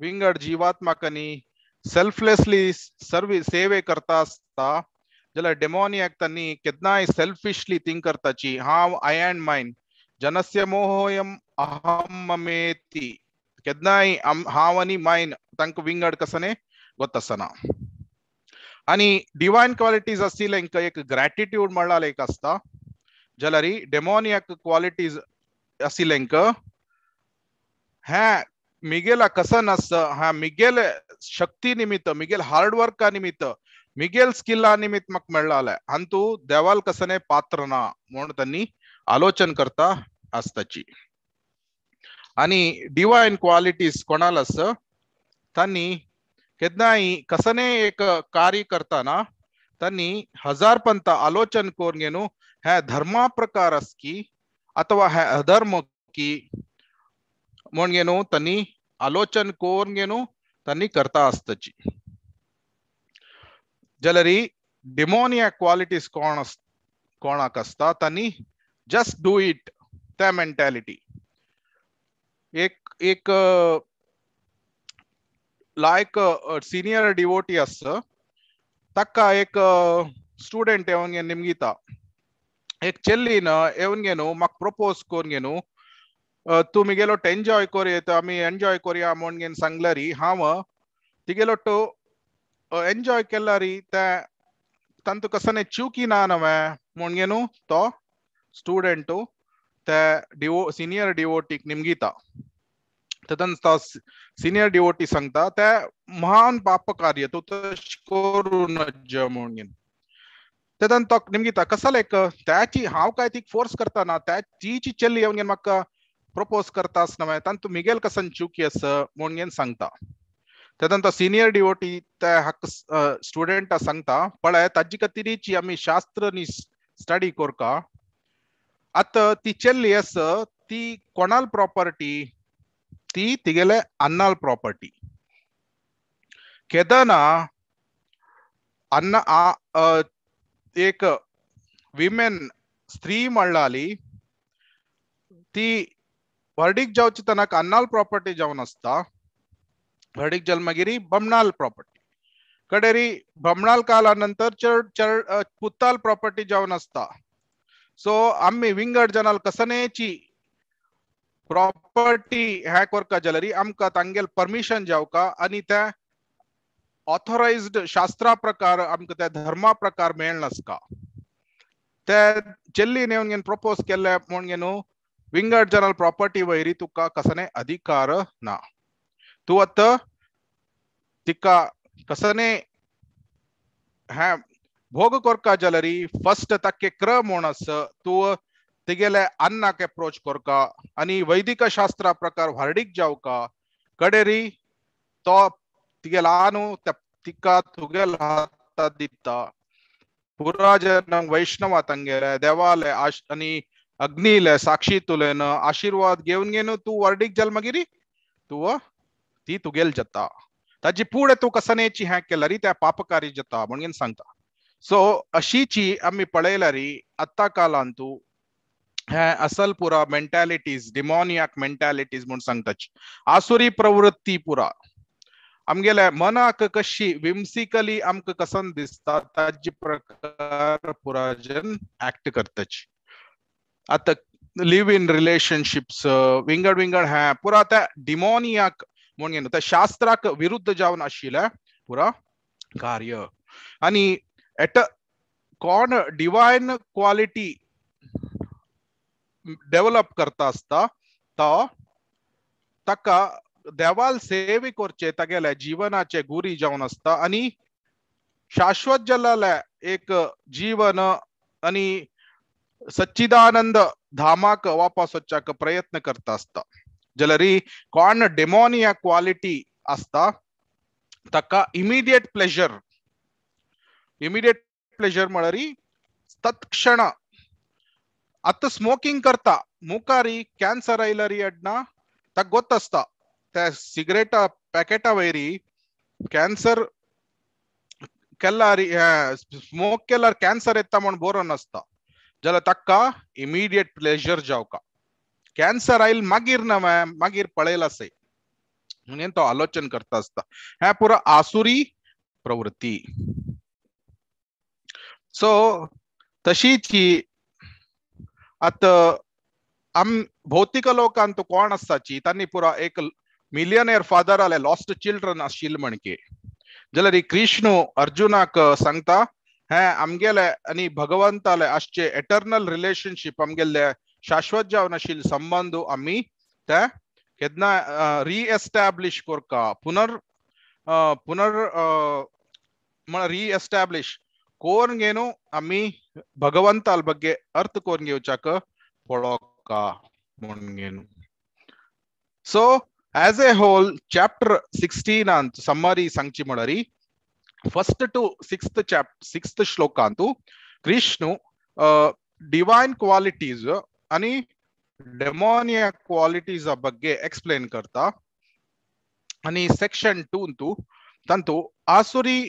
विंगड जीवात्माक आनी सेल्फलेसली सर्वीस सेवे करता आसता. जाल्यार डेमोनियाक तांणी केन्नाय सेल्फिशली थिंक करताची, हांव I and mine जनस्य मोहोयम अहम ममेती, केन्नाय हांव आनी मायन तांकां विंगड कसने गोत आसना. आनी डिवायन क्वालिटीज आशिल्ले एक ग्रॅटिट्यूड म्हणल्यार एक आसता, जाल्यार डेमोनियाक क्वालिटीज आशिल्ले हें मिगेला कसन आसा, हा मिगेल शक्ती निमित्त मिगेल हार्डवर्का निमित्त मिगेल स्किल्ला निमित्त म्हाका मेळ्ळालें हांतू देवाल कसने पात्र ना म्हूण तांणी आलोचन करता आसताची. आनी डिवायन क्वालिटीज कोणाल आसा तांणी केन्नाय कसने एक कार्य करताना तांणी हजार पंत आलोचन करून घेवन हे धर्मा प्रकार आसकी अथवा हे अधर्म की म्हूण घेवन तांणी आलोचन करून घेवन तांणी करता आसताची. जाल्यार डिमोनिया क्वालिटीज कोण कोणाक आसता तांणी जस्ट do it त्या मेंटॅलिटी. एक एक लायक सिनियर डिवोटी आसा ताका एक स्टुडंट येवन निमगिता, एक चेल्लीन येवन घेवन म्हाका प्रपोज करून घेवन तूं मिगेलो एन्जॉय कोरया आमी एन्जॉय कोरया म्हूण घेवन सांगल्यार हांव तिगेलो तो एन्जॉय केल्यार तें तांतू कसने चुकी ना न्हय म्हूण घेवन तो स्टुडंट ते सिनियर डिवोटीक निमगिता. तेन्ना तो सिनियर डिवोटी सांगता ते महान पाप कार्य तूं तशें करूं नज म्हूण घेवन. तेन्ना तो निमगिता कसो लायक त्याची हांव काय ती फोर्स करता ना, त्या तीची चेल्ली येवन घेवन म्हाका प्रपोज करता आसना न्हय तांतू मिगेल कसन चुकी आसा म्हूण घेवन सांगता. तेन्ना तो सिनियर डिवोटी त्या हाका स्टुडंटा सांगता पळय ताजी खातीरची आमी शास्त्र न्ही स्टडी करका. आतां ती चेल्ली आसा ती कोणाल प्रॉपर्टी, ती तिगेले अन्नाल प्रॉपर्टी. केदना अन्ना एक विमेन स्त्री म्हणलाली ती व्हर्डीक जावची तेन्ना अन्नाल प्रॉपर्टी जावन आसता, व्हर्डीक जाल मागीर बमणाल प्रॉपर्टी, कडेरी बमणाल काला नंतर चड चड पुत्ताल प्रॉपर्टी जावन आसता. सो आमी विंगड जनाल कसनेची प्रॉपर्टी ह्या करका जाल्यार आमकां तांगेल परमिशन जावका आनी त्या ऑथोरायज्ड शास्त्रा प्रकार आमकां त्या धर्मा प्रकार मेळनासका. ते चेल्ली नेवन प्रपोज केल्ले म्हूण न्हू विंगड जनरल प्रॉपर्टी वयरी तुका कसने अधिकार ना. तूं आतां तिका कसने हें भोग करका जाल्यार फर्स्ट ताके क्र म्हूण आस तूं तिगेले अन्नाक एप्रोच करका आनी वैदिक शास्त्रा प्रकार व्हार्डीक जावका कडेरी तो तिगेला आनु तिका तुगेल हाता दिता. पुरा जन वैष्णवा तांगेले देवाले आनी अग्निले साक्षी तुलेन आशीर्वाद घेवन घेवन तूं वर्डीक जाल मागीर तूं ती तुगेल जाता. ताजी पुढे तूं कसनेची हें केल्यार त्या पापकारी जाता म्हणून सांगता. सो अशीची आमी पळयल्यार आतां कालान तूं हे असल पुरा मेंटॅलिटीज डिमोनियाक मेंटॅलिटीज म्हूण सांगताची आसुरी प्रवृत्ती पुरा आमगेले मनाक कशी विम्सिकली आमकां कसन दिसता ताजी प्रकार पुराजन एक्ट करताची. आतां लिव इन रिलेशनशिप्स विंगड विंगड हें पुरा त्या डिमोनियाक म्हूण त्या शास्त्राक विरुद्ध जावन आशिल्लें पुरा कार्य. आनी एट कोण डिवायन क्वालिटी डेव्हलप करता आसता तो ताका देवाल सेवे करचे तागेले जीवनाचे गुरी जावन आसता आनी शाश्वत जलाले एक जीवन आनी सच्चिदानंद धामाक वापस वचपाक प्रयत्न करता आसता. जाल्यार कोण डेमोनिया क्वालिटी आसता ताका इमिडिएट प्लेजर, इमिडिएट प्लेजर म्हळ्यार तत्क्षण. आतां स्मोकिंग करता मुखारी कॅन्सर आयल्यार अडना ताका गोत आसता त्या सिगरेटा पॅकेटा वयरी कॅन्सर केल्यार स्मोक केल्यार कॅन्सर येता म्हूण बरोवन आसता जाल्यार ताका इमिडिएट प्लेजर जावका. कॅन्सर आयल मागीर नवें मागीर पळयला से म्हणून तो आलोचन करता आसता. हें पुरा आसुरी प्रवृत्ती. सो तशीची आतां आम भौतिक लोकांत कोण आसताची तांणी पुरा एक मिलियनेर फादर आले लॉस्ट चिल्ड्रन आशिल्ले म्हणके जाल्यार कृष्ण अर्जुनाक सांगता हें आमगेले आनी भगवंताले आसचे एटर्नल रिलेशनशीप आमगेले शाश्वत जावन आशिल्ले संबंद आमी ते केन्ना रिएस्टॅब्लिश करका पुनर पुनर म्हळ्यार रिएस्टॅब्लिश कोरून घेवन आमी भगवंताल ಬಗ್ಗೆ अर्थ कोरून घेवच्याक पळोवका म्हणून घेवन. So as a whole chapter 16 summary सांगची म्हळ्यार फर्स्ट टू सिक्स्थ सिक्स्थ श्लोकांतु कृष्ण डिवाइन क्वालिटीज आणि डेमोनिया क्वालिटीज ಬಗ್ಗೆ एक्सप्लेन करता. आणि सेक्शन 2 तू तांतू आसुरी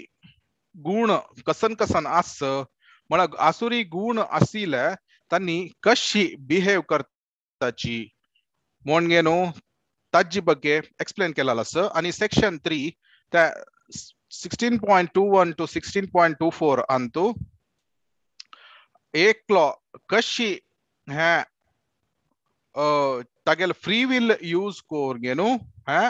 गुण कसन कसन आस म्हळ्यार आसुरी गुण आशिल्ले तांणी कशी बिहेव करताची म्हूण न्हू ताजी ಬಗ್ಗೆ एक्सप्लेन केलेलो आसा. आनी सेक्शन 3 त्या 16.21 टू 16.24 अंतु एकलो कशी हें तागेले फ्री will use करून न्हू हें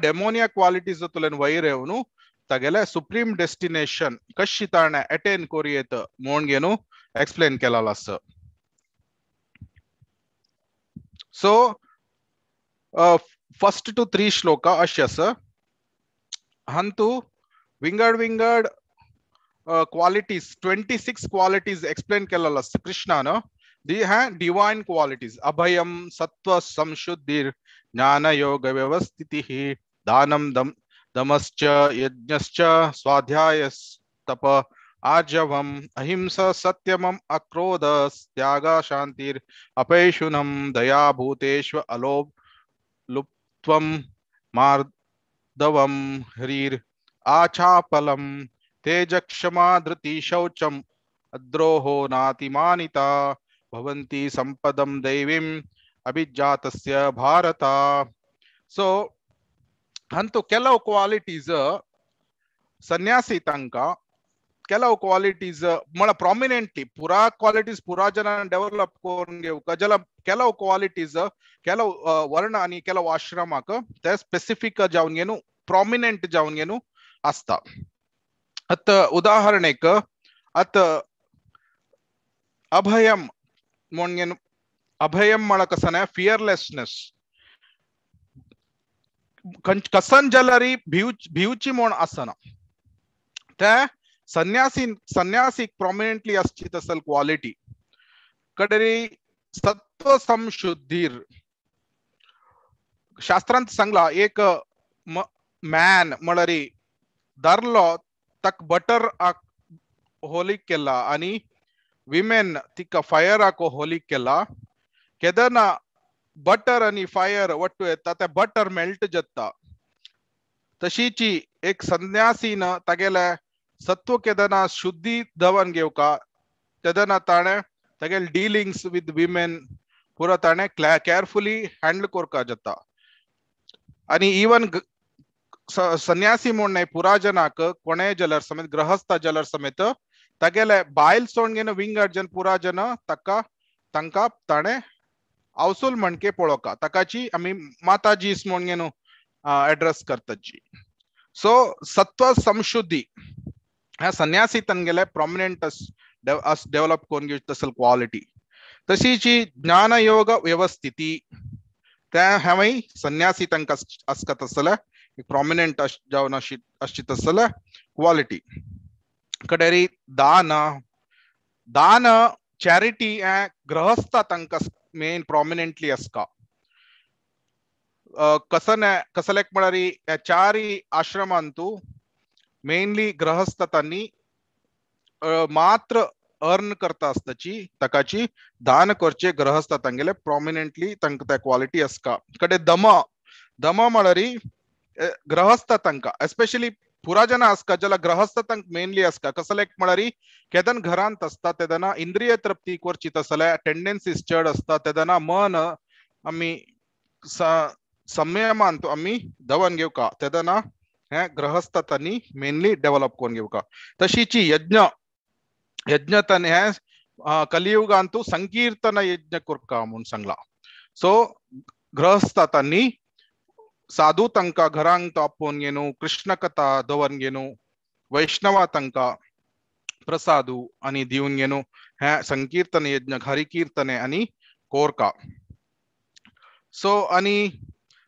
डेमोनिया क्वालिटीज तुल्यान वयर येवन तागेले सुप्रीम डेस्टिनेशन कशी ताणें अटेन करूं येत म्हूण न्हू एक्सप्लेन केलेलो आसा. सो फर्स्ट टू 3 श्लोका अशें आसा. हांतू विंगड विंगड क्वालिटीज 26 क्वालिटीज एक्सप्लेन केलेलो आसा कृष्णान. दी हैं डिवाइन क्वालिटीज अभयम सत्व संशुद्धिर ज्ञान योग व्यवस्थितिः दानम दमश्च यज्ञश्च स्वाध्याय तप आर्जवम अहिंसा सत्यमम अक्रोध त्याग शांतिर अपैशुनम दया भूतेष्व अलोभ लुप्त्वम मार्दवम ह्रीर आचापलम तेज क्षमा धृति शौचम अद्रोहो नातिमानिता भवन्ति संपदम दैवीं अभिजातस्य भारता. सो हंतु ಕೆಲವು क्वालिटीज सन्यासी तांकां ಕೆಲವು ಕ್ವಾಲಿಟೀಸ್ म्हळ्यार प्रॉमिनेंटली पुरा क्वालिटीज पुरा जनान डेव्हलप करून घेवका जाल्यार ಕೆಲವು क्वालिटीज ಕೆಲವು वर्ण आनी ಕೆಲವು आश्रमाक ते स्पेसिफीक जावन घेवन प्रॉमिनंट जावन घेवन आसता. आतां उदाहरणेक आतां अभयम म्हणून अभयम म्हळ्यार कसं ना फियरलेसनेस कसन जाल्यार भिवची म्हूण आसना ते संन्यासी संन्यासीक प्रॉमिनंटली आसची तसल क्वालिटी. कडेरी सत्व संशुद्धीर शास्त्रांत सांगला एक मॅन म्हळ्यार धरलो ताका बटर होलीक केला आनी विमेन तिका फायराक होलीक केला केदना बटर आनी फायर वट्टू येता ते बटर मेल्ट जाता. तशीची एक संन्यासीन तागेले सत्व केदना शुद्धी दवन घेवका तेदना ताणें तागेले डिलिंग्स विथ विमेन पुरो ताणें केअरफुली हँडल करपा जाता. आनी इवन संन्यासी म्हूण न्हय पुरा जनाक कोणेय जाल्यार समेत गृहस्थ जाल्यार समेत तागेले बायल सोडून घेवन विंगड जन पुरा जन ताका तांकां ताणें आवसूल म्हणके पळोवका ताकाची आमी माताजीस म्हूण घेवन एड्रेस करताची. सो सत्व संशुद्धी ह्या संन्यासी तांगेले प्रॉमिनंट डेव्हलप करून घेवची तसल क्वालिटी. तशीची ज्ञानयोग व्यवस्थिती त्या हांवें संन्यासी तांकां आसता तसले प्रॉमिनंट जावन आसची तसले क्वालिटी. कडेरी दान दान चॅरिटी हें गृहस्थ तांकां मेन प्रॉमिनंटली आसता. कसने कसलेक म्हळ्यार ह्या चारी आश्रमांतू मेनली गृहस्थ तांणी मात्र अर्न करता आसताची ताकाची दान करचे गृहस्थ तांगेले प्रॉमिनंटली तांकां त्या क्वालिटी आसता. कडे दम दम म्हळ्यार गृहस्थ तांकां एस्पेशली पुरा जना आसता जाल्यार गृहस्थ तांकां मेनली आसता. कसलेक म्हळ्यार केदन घरांत आसता तेदना इंद्रिय तृप्ती करची तसले टेंडन्सीज चड आसता तेदना मन आमी संयमान आमी दवन घेवका तेदना हे गृहस्थ तांणी मेनली डेव्हलप करून घेवका. तशीची यज्ञ यज्ञ तांणी हे कलियुगांतू संकीर्तन यज्ञ करका म्हूण सांगला. सो गृहस्थ तांणी साधू तांकां घरांक आपोवन घेवन कृष्ण कथा दवर घेवन वैष्णवा तांकां प्रसादू आनी दिवन घेवन हे संकीर्तन यज्ञ हरिकीर्तने आनी कोरका. सो आनी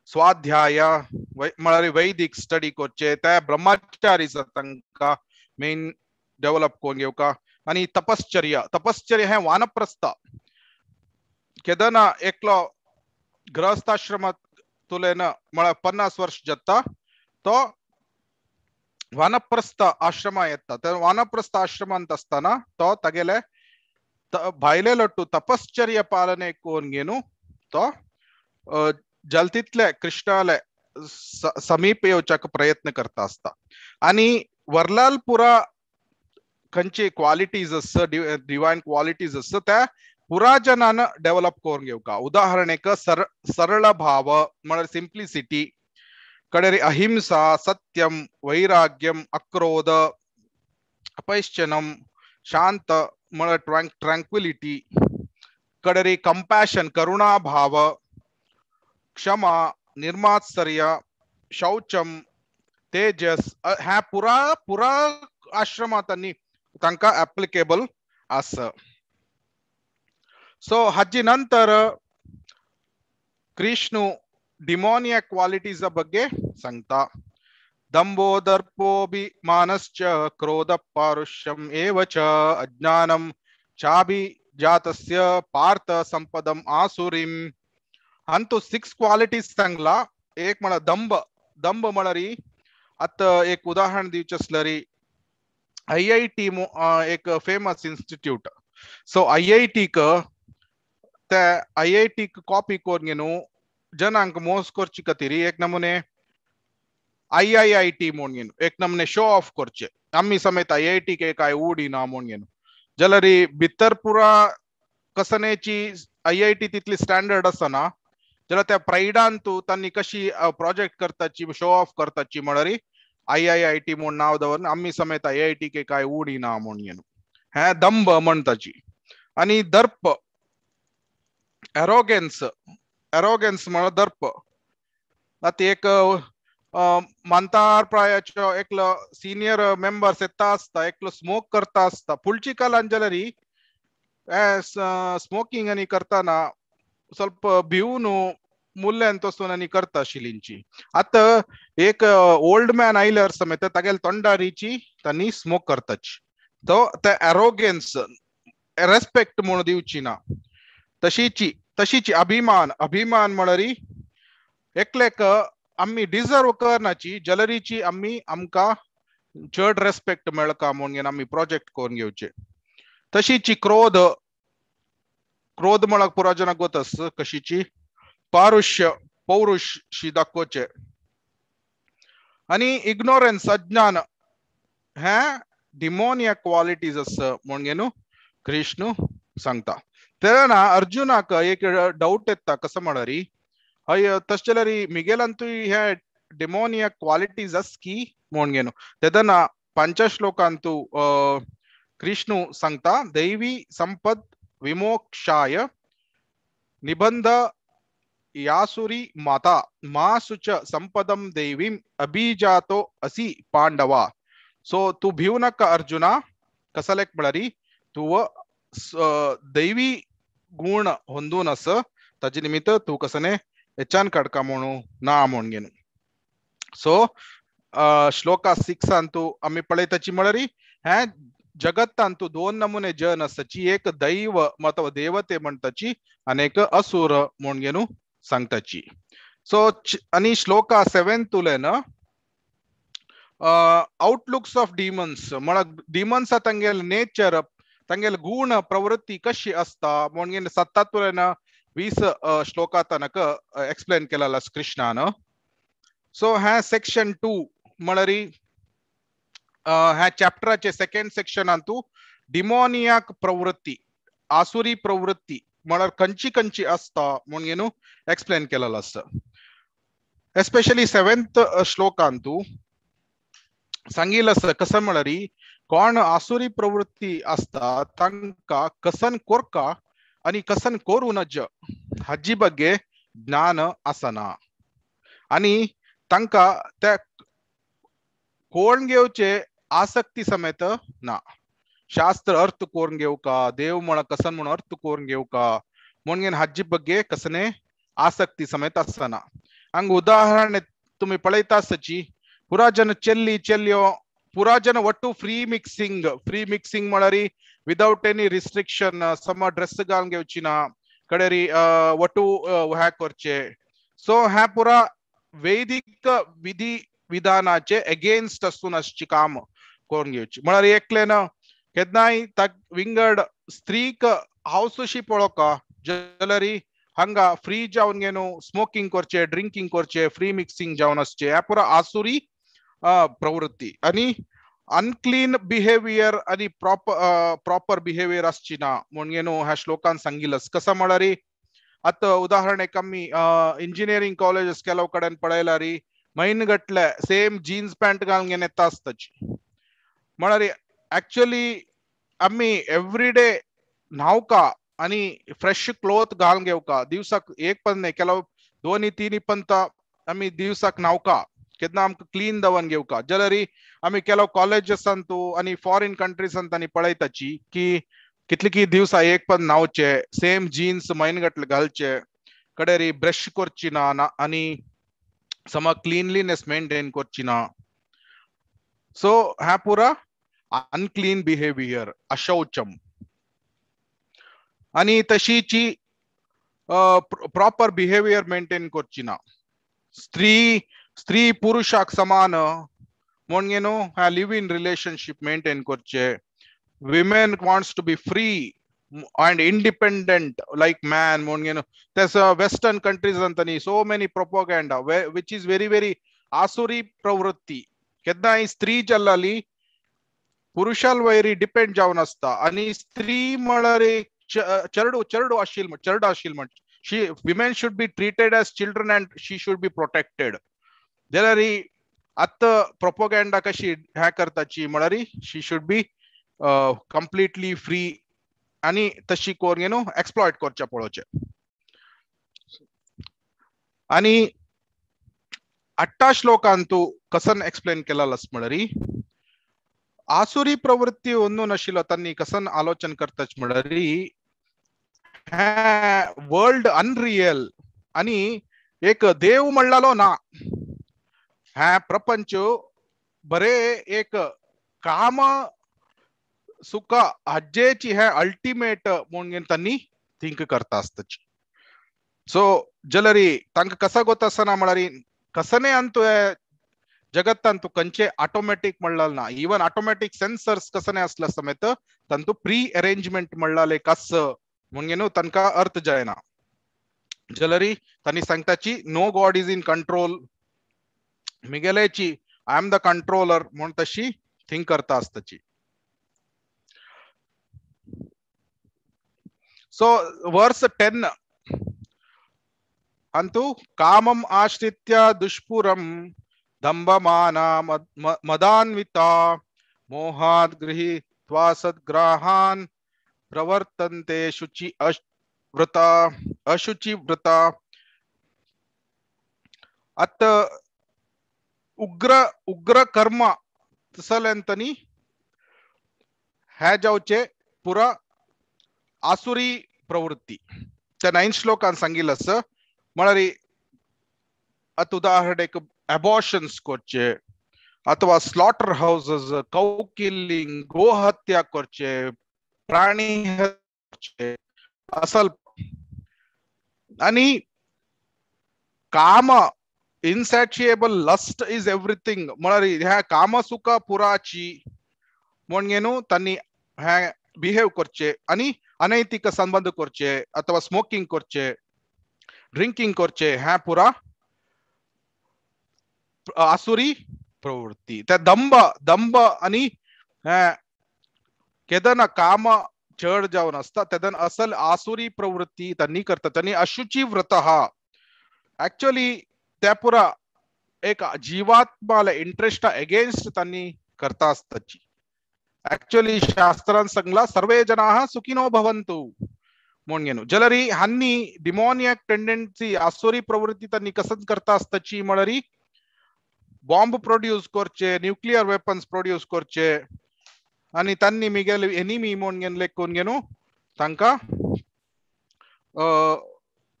स्वाध्याय म्हळ्यार वैदिक स्टडी करचे ते ब्रह्मचारी तांकां मेन डेव्हलप करून घेवका. आनी तपश्चर्या तपश्चर्या हें वानप्रस्थ केदना एकलो गृहस्थाश्रमांत तुलेन म्हळ्यार 50 वर्ष जाता तो वानप्रस्थ आश्रमा येता. तर वानप्रस्थ आश्रमांत आसतना तो तागेले भायले लट्टू तपश्चर्या पालने करून घेवन तो जलतीतले कृष्णाले समीप येवच्याक प्रयत्न करता आसता. आनी वरलाल पुरा खंयची क्वालिटीज आसा डिवायन क्वालिटीज आसा त्या पुरा जनान डेव्हलप करून घेवका. उदाहरणेक सरळ भाव म्हळ्यार सिंप्लिसिटी कडेरी अहिंसा सत्यम वैराग्यम अक्रोध अपैश्चनम शांत म्हळ्यार ट्रँक्विलिटी कडेरी कंपॅशन करुणा भाव क्षमा निर्मात्सर्य शौचम तेजस ह्या पुरा पुरा आश्रमांत तांकां एप्लिकेबल आसा. सो हाजी नंतर कृष्ण डिमोनिया क्वालिटीजा ಬಗ್ಗೆ सांगता. दंभो दर्पोऽपि मानश्च क्रोध पारुष्यम एव च अज्ञानम चाभि जातस्य पार्थ संपदम आसुरीम. अंतु 6 क्वालिटीज सांगला. एक म्हळ्यार दंभ दंभ म्हळ्यार आतां एक उदाहरण दिवचें आसल्यार IIT एक फेमस इन्स्टिट्यूट. सो IITक ते IITक कॉपी करून घेवन जनांक मोस करचे खातीर एक नमुने IIIT म्हूण घेवन एक नमुने शो ऑफ करचे आमी समेत IIT के काय उडी ना म्हूण घेवन जाल्यार भितर पुरा कसनेची IIT तितली स्टँडर्ड आसना जाल्यार त्या प्रायडान तूं तांणी कशी प्रोजेक्ट करताची शो ऑफ करताची म्हळ्यार I I I T म्हूण नांव दवरन आमी समेत I I T के काय उडी ना म्हूण घेवन हें दंभ म्हणटाची. आनी दर्प, एरोगेन्स, एरोगेन्स म्हळ्यार दर्प. आतां एक मांतार प्रायाचो एकलो सिनियर मेंबर येता आसता, एकलो स्मोक करता आसता, पुळची कालान जाल्यार स्मोकिंग आनी करतना ಸ್ವಲ್ಪ भिवन मुल्यान तसून आनी करता आशिल्लींची. आतां एक ओल्ड मॅन आयल्यार समेत तागेले तोंडारीची तांणी स्मोक करताची. तो ते एरोगेन्स, रेस्पेक्ट म्हूण दिवची ना. तशीची तशीची अभिमान, अभिमान म्हळ्यार एकलेक आमी डिजर्व करनाची जलरीची आमी आमकां चड रेस्पेक्ट मेळका म्हणून आमी प्रोजेक्ट करून घेवचे. तशीची क्रोध, क्रोध म्हळ्यार पुरा जनाक गोत कशीची पारुष्य, पौरुष शी दाखोवचे. आनी इग्नोरन्स, अज्ञान हें डिमोनिया क्वालिटीज आसा म्हणून न्हू कृष्ण सांगता. तेन्ना अर्जुनाक एक डावट येता, कसो म्हळ्यार हय तशें जाल्यार मिगेलांतूय हे डिमोनिया क्वालिटीज आस की म्हणून न्हू. तेन्ना पंच श्लोकांतू कृष्ण सांगता दैवी संपद विमोक्षाय निबंध यासुरी माता मासुच संपदम देवीम अभिजातो असी पांडवा. सो तू भिव नाका अर्जुना, कसलेक म्हळ्यार तूं दैवी गुण होंदून आस, ताजे निमित्त तूं कसने हेच्यान काडका म्हणू ना म्हूण घेवन. सो श्लोका 6 आमी पळयताची म्हळ्यार हें जगत्तांतू दोन नमुने जन आसाची, एक दैव अथवा देवते म्हणटाची आनी एक असुर म्हूण घेवन सांगताची. सो आनी श्लोका 7 तुलेन आउटलुक्स ऑफ डिमन्स म्हळ्यार डिमन्सा तांगेले नेचर, तांगेले गुण प्रवृत्ती कशी आसता म्हणून 7 तुलेन 20 श्लोका तनक एक्सप्लेन केलेलो आसा कृष्णान. सो हें सेक्शन 2 म्हळ्यार ह्या चॅप्टराचे सेकंड सेक्शनांतू डिमोनियाक प्रवृत्ती, आसुरी प्रवृत्ती म्हळ्यार खंयची खंयची आसता म्हणून एक्सप्लेन केलेलो आसा. एस्पेशली 7th श्लोकांतू सांगिल्लें आसा कसं म्हळ्यार कोण आसुरी प्रवृत्ती आसता तांकां कसन कोरका आनी कसन करूं नज हाजी ಬಗ್ಗೆ ज्ञान आसना आनी तांकां त्या कोण घेवचे आसक्ती समेत ना. शास्त्र अर्थ कोरून घेवका, देव म्हण कसन म्हण अर्थ कोरून घेवका म्हणून हाजी ಬಗ್ಗೆ कसने आसक्ती समेत आसना. हांगा उदाहरण तुमी पळयता आसची, पुरा जन चेल्ली चेल्यो पुरा जन ಒಟ್ಟು ಫ್ರೀ ಮಿಕ್ಸಿಂಗ್, ಫ್ರೀ ಮಿಕ್ಸಿಂಗ್ म्हळ्यार विदाउट एनी रिस्ट्रिक्शन, सम ड्रेस घालून घेवची ना कडेरी ಒಟ್ಟು ह्या करचे. सो ह्या पुरा वैदिक विधी विधानाचे एगेन्स्ट आसून आसची काम करून घेवची. म्हळ्यार एकलेन केन्नाय ताक विंगड स्त्रीक हावसुशी पळोवका जाल्यार हांगा फ्री जावन घेवन स्मोकिंग करचे, ड्रिंकींग करचे, फ्री मिक्सिंग जावन आसचे, ह्या पुरा आसुरी प्रवृत्ती आनी अनक्लीन बिहेवियर आनी प्रॉपर बिहेवियर आसची ना म्हणून ह्या श्लोकान सांगिल्लें. कसं म्हळ्यार आतां उदाहरण एक आमी इंजिनियरींग कॉलेजीस ಕೆಲವು कडेन पळयल्यार म्हयन गटले सेम जीन्स पॅन्ट घालून घेवन येता आसताची. म्हळ्यार एक्चुअली आमी एवरीडे न्हांवका आनी फ्रेश क्लोथ घालून घेवका, दिवसाक एक पण न्हय ಕೆಲವು 2 3 पंत आमी दिवसाक न्हांवका, केन्ना आमकां क्लीन दवरून घेवका. जाल्यार आमी ಕೆಲವು कॉलेजीसांतू आनी फॉरेन कंट्रीसांत आनी पळयताची की कितले की दिवसा एक पण न्हांवचे, सेम जीन्स म्हयन गटले घालचे, कडेरी ब्रश करची ना आनी सम क्लीनलीनेस मेंटेन करची ना. सो ह्या पुरा अनक्लीन बिहेवियर, अशौचम आनी तशीची प्रॉपर बिहेवियर मेंटेन करची ना. स्त्री स्त्री पुरुषाक समान म्हणून ह्या लिव इन रिलेशनशीप मेंटेन करचे. Women wants to be free and independent like man म्हणून त्यास वेस्टर्न कंट्रीज अंतनी so many propaganda which is very very आसुरी प्रवृत्ती. केन्नाय स्त्री जाल्ली पुरुषाल वयर डिपेंड जावन आसता आनी स्त्री म्हळ्यार एक चेरडू चेरडू आशिल चेरडू आशिल म्हण she women should be treated as children and she should be protected. जाल्यार आतां प्रोपोगेंडा कशी ह्या करताची म्हळ्यार she should be completely free आनी तशी करून न्हू एक्सप्लॉयट करचें पळोवचें. आनी 8 श्लोकांतू कसन एक्सप्लेन केला म्हळ्यार आसुरी प्रवृत्ती ஒன்னும் नाशिल्लो तांणी कसन आलोचन करताच म्हळ्यार वर्ल्ड अनरियल आनी एक देव म्हणलालो ना, ह्या प्रपंच बरे एक काम सुख हाजेची हे अल्टिमेट म्हणून तांणी थिंक करता आसताची. सो जलरी तांकां कसा गोत आसना म्हळ्यार कसने अंतू जगत्तांतू कंचे ऑटोमॅटिक म्हणलाल ना, इवन ऑटोमॅटिक सेन्सर्स कसने असला समेत तांतू प्री अरेंजमेंट म्हणलाले कस म्हणून न्हू तांकां अर्थ जायना. जलरी तांणी सांगताची no God is in control, मिगेलेची I am the controller म्हूण तशी थिंक करता आसताची. सो वर्स 10 अंतु कामम आश्रित्य दुष्पुरम दंभमाना मदान्विता मोहात् गृहीत्वा सद्ग्राहान् प्रवर्तन्ते शुचि व्रता अशुचि व्रता. अत उग्र उग्र कर्म तसल्यांतनी ह्या जावचे पुरा आसुरी प्रवृत्ती. त्या 9 श्लोकान सांगिल्लें आसा म्हळ्यार आतां उदाहरण एक अबॉर्शन्स करचे अथवा स्लॉटर हाउसेस, कौ किलिंग, गोहत्या करचे, प्राणी हत्या असल आणि काम इनसॅशिएबल लस्ट is everything म्हळ्यार ह्या कामसुख पुराची म्हणून न्हू तांणी ह्या बिहेव करचे आणि अनैतिक संबंध करचे अथवा स्मोकिंग करचे, ड्रिंकिंग करचे, ह्या पुरा आसुरी प्रवृत्ती. त्या दंभ दंभ आणि केदना काम चड जावन आसता तेदन असल आसुरी प्रवृत्ती त्यांनी करतात. आणि अशुची व्रत हा ऍक्च्युअली त्या पुरा एक जीवात्माला इंटरेस्ट अगेन्स्ट त्यांनी करता आसताची. ऍक्च्युअली शास्त्रान सांगला सर्वे जनाः सुखिनो भवन्तु म्हणून न्हू. जलरी हांनी डिमोनियक टेंडन्सी आसुरी प्रवृत्ती त्यांनी कसं करता आसताची म्हळ्यार बॉम्ब प्रोड्यूस करचे, न्यूक्लियर वेपन्स प्रोड्यूस करचे आणि तांणी मिगेले एनिमी म्हणून लेखून घेनु तांकां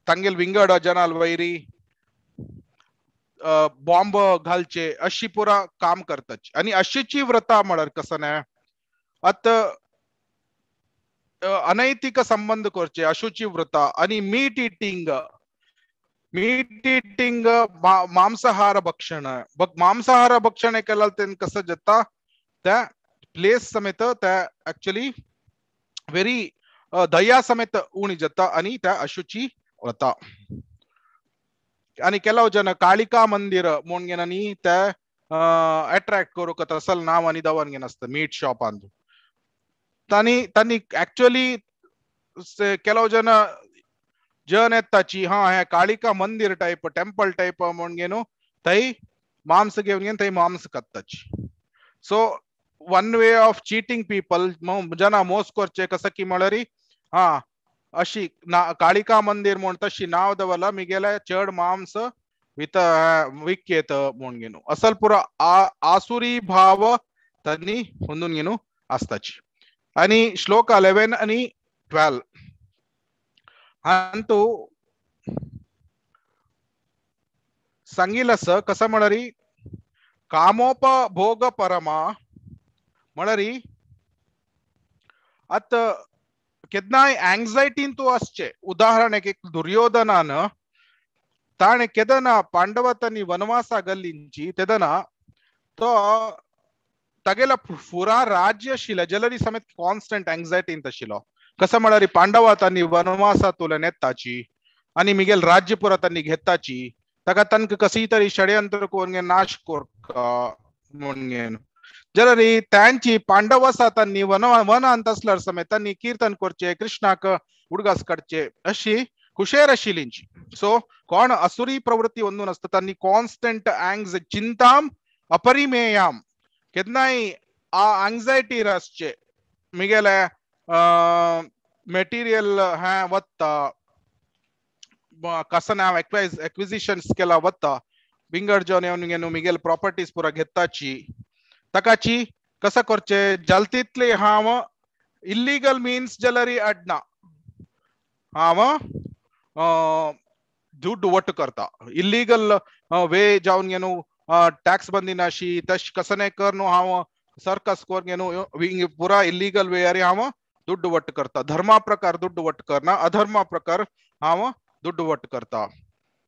तांगेल विंगड जनाल वैरी बॉम्ब घालचे अशी पुरा काम करताची. आणि अशीची व्रता म्हळ्यार कसं न्हय आतां अनैतिक संबंध करचे अशुची व्रता आणि मीट इटिंग, मीट इटिंग मांसाहार भक्षण, मांसाहार भक्षण केल्यार तें कसं जाता त्या प्लेस समेत त्या ऍक्च्युअली व्हेरी दया समेत उणी जाता आणि त्या अशुची व्रता. आणि ಕೆಲವು जन काಳಿका मंदिर म्हणून आनी ते अट्रॅक्ट करूंक तसल नांव आनी दवर नासता मीट शॉपान तांणी तांणी ऍक्च्युअली ಕೆಲವು जन जन येताची हा हे काಳಿका मंदिर टायप टेम्पल टायप म्हणून थंय मांस घेवन थंय मांस खाताची. So one way of cheating people जना मोस करचे कसं की म्हळ्यार हा अशी ना काळिका मंदिर म्हूण तशी नाव दवरला मिगेले चड मांस वित विक्येत म्हणून घेनु असल पुरा आसुरी भाव तांणी होंदून घेनु आसताची. आणि श्लोक 11 आणि 12 हांतू सांगिल असं कसं म्हळ्यार कामोपभोग परमा म्हळ्यार आतां केन्नाय अँग्झायटीन तूं आसचें. उदाहरण एक दुर्योधनान ताणें केदना पांडवांनी वनवासा गल्लींची तेदना तो तागेला फुरा राज्य आशिल्लें जलरी समेत कॉन्स्टंट अँग्झायटीन आशिल्लो. कसं म्हळ्यार पांडवांनी वनवासांतल्यान येताची आनी मिगेल राज्य पुरा तांणी घेताची ताका तांकां कशी तरी षडयंत्र करून नाश करका म्हणून जलरी तांची पांडव आसा तांणी वनांत आसल्यार समेत तांणी कीर्तन करचे, कृष्णाक उडगास काडचे अशी कुशेर आशिल्लींची. सो कोण असुरी प्रवृत्ती वंदून आसता तांणी कॉन्स्टंट अँग्ज चिंताम अपरिमेयाम केन्नाय एंग्जायटी आसचे मिगेले मटेरियल हें वता कसन हांव एक्विजिशन्स केला वता विंगड जन येवन मिगेल प्रॉपर्टीज पुरा घेताची ताकाची कसं करचे जाल तितले हांव इल्लीगल मीन्स जाल्यार अडना हांव दुड्ड वट करता इल्लीगल वे जावन घेवन टॅक्स बंदिनाशी तश कसने कर न्हू हांव सर्कस करून घेवन पुरा इल्लीगल वे हांव दुड्ड वट करता. धर्मा प्रकार दुड्ड वट करना, अधर्मा प्रकार हांव दुड्ड वट करता.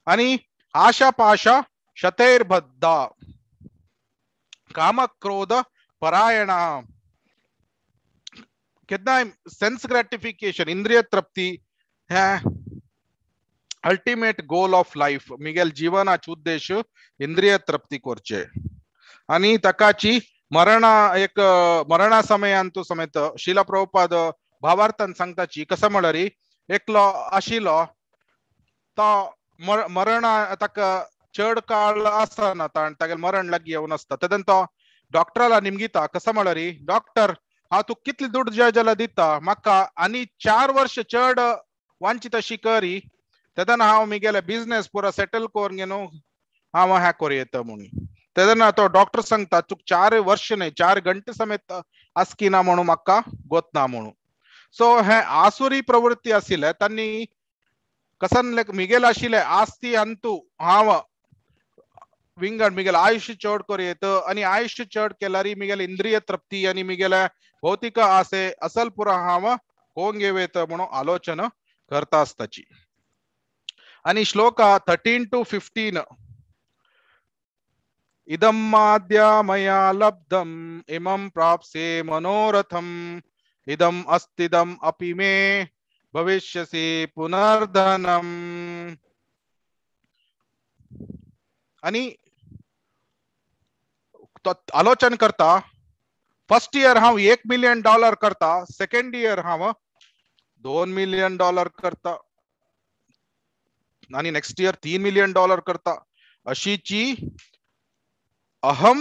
आनी आशा पाशा शतैर्बद्धा कामक्रोध परायण केन्नाय सेन्स ग्रॅटिफिकेशन इंद्रिय तृप्ती हे ultimate goal of life. Miguel जीवनाचे उद्देश इंद्रिय तृप्ती करचे. आनी ताकाची मरणा एक मरणा समयांतु समेत शिला प्रभुपाद भावार्थान सांगताची कसं म्हळ्यार एकलो आशिल्लो तो मरणा ताका चड काळ आसना तागेले मरण लागीं येवन आसता. तेन्ना तो डॉक्टराला निमगिता कसं म्हळ्यार डॉक्टर हांव तुका कितले दुड जाय जाल्यार दिता म्हाका आनी 4 वर्ष चड वांची तशी करी तेन्ना हांव मिगेले बिजनेस पुरा सेटल करून घेवन हांव हें करूं येता म्हणून. तेन्ना तो डॉक्टर सांगता तुका 4 वर्ष न्हय 4 घंटे समेत आसकी ना म्हणून म्हाका गोत ना म्हणून. सो हे आसुरी प्रवृत्ती आशिल्ले तांणी कसन मिगेल आशिल्ले आस्ती अंतू हांव विंगड मिगेल आयुष्य चड करूं येता आनी आयुष्य चड केल्यार मिगेल इंद्रिय तृप्ती आनी मिगेले भौतिक आसे असल पुरा हांव कोण घेवं येता म्हणून आलोचना करता आसताची. आनी श्लोक 13 to 15 इदं माद्य मया लब्धम इमं प्राप्स्ये मनोरथम इदं अस्तिदं अपि मे भविष्यसि पुनर्धनम. आनी आलोचन करता फर्स्ट इयर हांव $1 मिलियन करता, सेकंड इयर हांव $2 मिलियन करता आनी नेक्स्ट इयर $3 मिलियन करता. अशीची अहम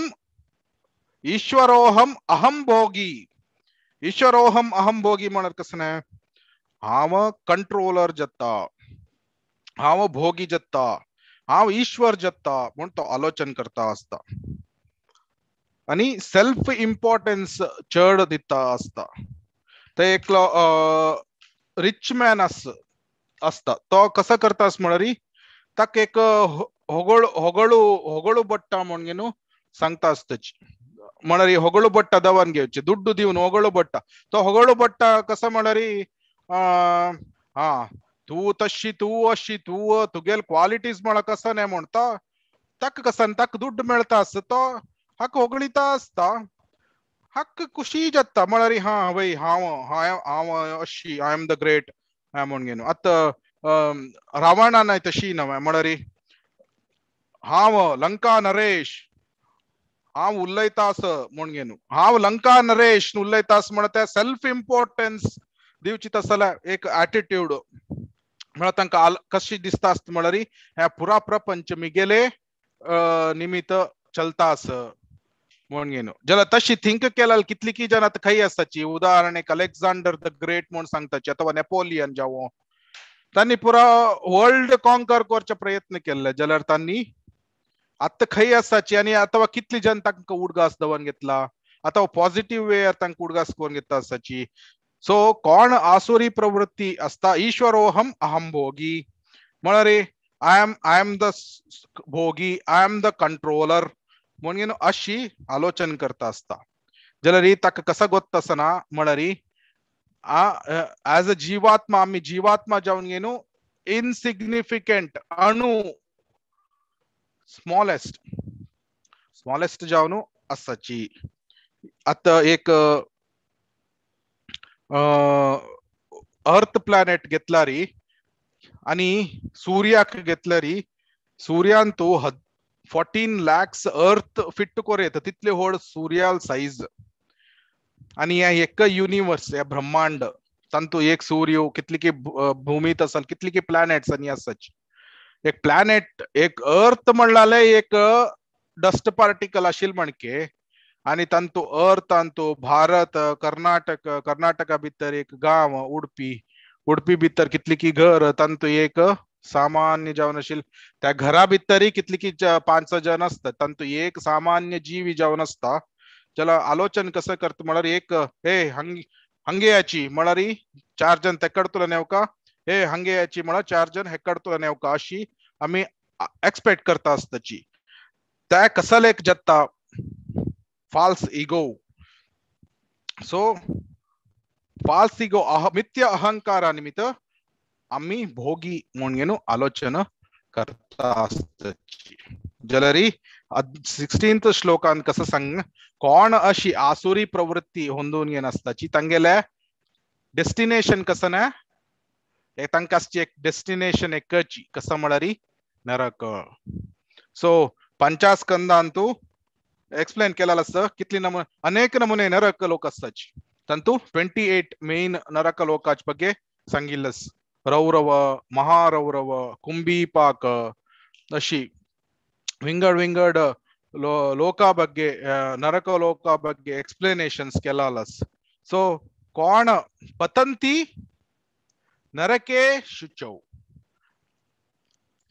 ईश्वरोहम अहम भोगी. ईश्वरोहम अहम भोगी म्हणत कसं न्हय हांव कंट्रोलर जाता, हांव भोगी जाता, हांव ईश्वर जाता म्हूण तो आलोचन करता आसता आनी सेल्फ इम्पॉर्टन्स चड दिता आसता. ते एकलो रिच मॅन आसता तो कसो करता म्हळ्यार ताका एक होगळू होगळू होगळू बट्टा म्हूण घेवन सांगता आसताची. म्हळ्यार होगळू बट्टा दवन घेवचे दुड्डू दिवन होगळू बट्टा तो होगळू बट्टा कसो म्हळ्यार हा तूं तशी तूं अशी तूं तुगेल क्वालिटीज म्हळ्यार कसो न्हय म्हूण तो ताका कसो ताका दुड्ड मेळटा आसता तो हाका होगळिता आसता हाका खुशी जाता म्हळ्यार हा वय हांव हांव अशी I am the great म्हूण घेवन. आतां रावणान तशी न्हय म्हळ्यार हांव लंका नरेश हांव उलयता आस म्हूण घेवन हांव लंका नरेश उलयता आस म्हण त्या सेल्फ इम्पॉर्टन्स दिवची तसल्या एक एटिट्यूड म्हळ्यार तांकां कशी दिसता आसता म्हळ्यार ह्या पुरा प्रपंच मिगेले निमित्त चलता आस म्हूण घेवन. जाल्यार तशी थिंक केल्यार कितली की जाण आतां खंय आसताची उदाहरण एक अलेक्झांडर the great म्हूण सांगताची अथवा नेपोलियन जावं तांणी पुरा वर्ल्ड कॉन्कर करचे प्रयत्न केल्ले जाल्यार तांणी आतां खंय आसाची आनी अथवा कितली जन तांकां उडगास दवर घेतला अथवा पॉझिटिव्ह वे तांकां उडगास करून घेतला आसाची. सो कोण आसुरी प्रवृत्ती आसता ईश्वरोहम अहम भोगी म्हळ्यार I am the भोगी I am the controller म्हूण घेवन अशी आलोचन करता आसता. जाल्यार ताका कसो गोत्ता आसना म्हळ्यार एज अ जीवात्मा आमी जीवात्मा जावन घेवन इनसिग्निफिकंट अणु स्मॉलेस्ट स्मॉलेस्ट जावन आसाची. आतां एक अर्थ प्लॅनेट घेतल्यार आनी सूर्याक घेतल्यार सूर्यान तो 14 lakhs अर्थ फिट करूं येता तितले व्हड सूर्याल सायज. आनी ह्या एक युनिवर्स ह्या ब्रह्मांड तांतू एक सूर्य कितली की भूमीत आसा कितली की प्लॅनेट्स आनी आसाची. एक प्लॅनेट एक अर्थ म्हणल्यार एक डस्ट पार्टिकल आशिल्ल म्हणके आनी तांतू अर्थ तांतू भारत कर्नाटक कर्नाटका भितर एक गांव उडपी उडपी भितर कितली की घर तांतू एक सामान्य जावन आशिल्ल त्या घरा भितरय कितली की 5-6 जण आसतात तांतू एक सामान्य जीवी जावन आसता ज्याला आलोचन कसं करता म्हळ्यार एक हे हंगेयाची म्हळ्यार 4 जण तेकडतुला नेवका हे हंगेयाची म्हळ्यार 4 जण हेकडतुला नेवका अशी आमी एक्सपेक्ट करता आसताची. त्या कसल एक जाता false ego. So false ego मिथ्या अहंकारा निमित्त आमी भोगी म्हणून आलोचना करता आसताची. जाल्यार 16th श्लोकान कसं सांग कोण अशी आसुरी प्रवृत्ती होंदून घेनासताची तांगेले डेस्टिनेशन कसं ना तांकां आसची एक डेस्टिनेशन एकची कसं म्हळ्यार नरक. सो पंचास्कंदांतू एक्सप्लेन केलेलं आसता कितली नमुने अनेक नमुने नरक लोक आसताची तांतू 28 मेन नरक लोकाच ಬಗ್ಗೆ सांगिल्लें. रौरव महारौरव कुंभीपाक अशी विंगड विंगड लोका ಬಗ್ಗೆ नरक लोका ಬಗ್ಗೆ एक्सप्लेनेशन्स केलालस. सो कोण पतंती नरके शुचौ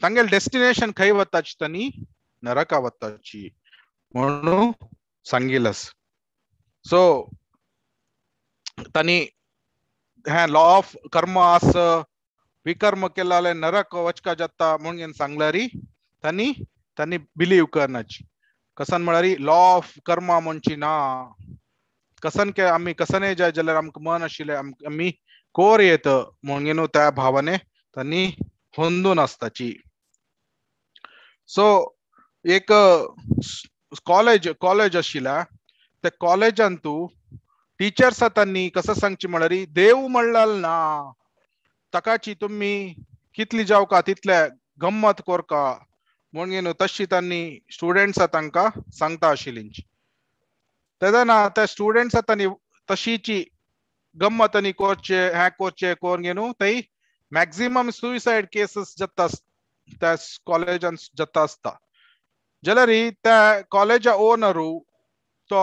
तांगेल डेस्टिनेशन खंय वताची तांणी नरका वताची म्हणून सांगिलस. सो तांणी हें लॉ ऑफ कर्म आस विकर्म केलाले नरक वचका जाता म्हणून सांगल्यारी तांणी तांणी बिलीव करनाची. कसन म्हळ्यार लॉ ऑफ कर्मा म्हणची ना कसन के आमी कसने जाय जाल्यार आमकां मन आशिल्लें आमी कोर येत म्हणून त्या भावने तांणी होंदून आसताची. सो एक कॉलेज कॉलेज आशिल्ल्या त्या कॉलेजान तूं टिचर्स तांणी कसं सांगची म्हळ्यार देव म्हणलाल ना ताकाची तुमी कितली जावका तितले गम्मत कोरका म्हणून तशी तांणी स्टुडंट्सा तांकां सांगता आशिल्ली. तेन्ना त्या स्टुडंट्सा तांणी तशीची गम्मत आनी कोरचे हें कोरचे कोर घेवन थंय मॅक्झिमम सुसायड केसीस जाता त्या कॉलेजान जाता आसता. जाल्यार त्या कॉलेजा ओनरू तो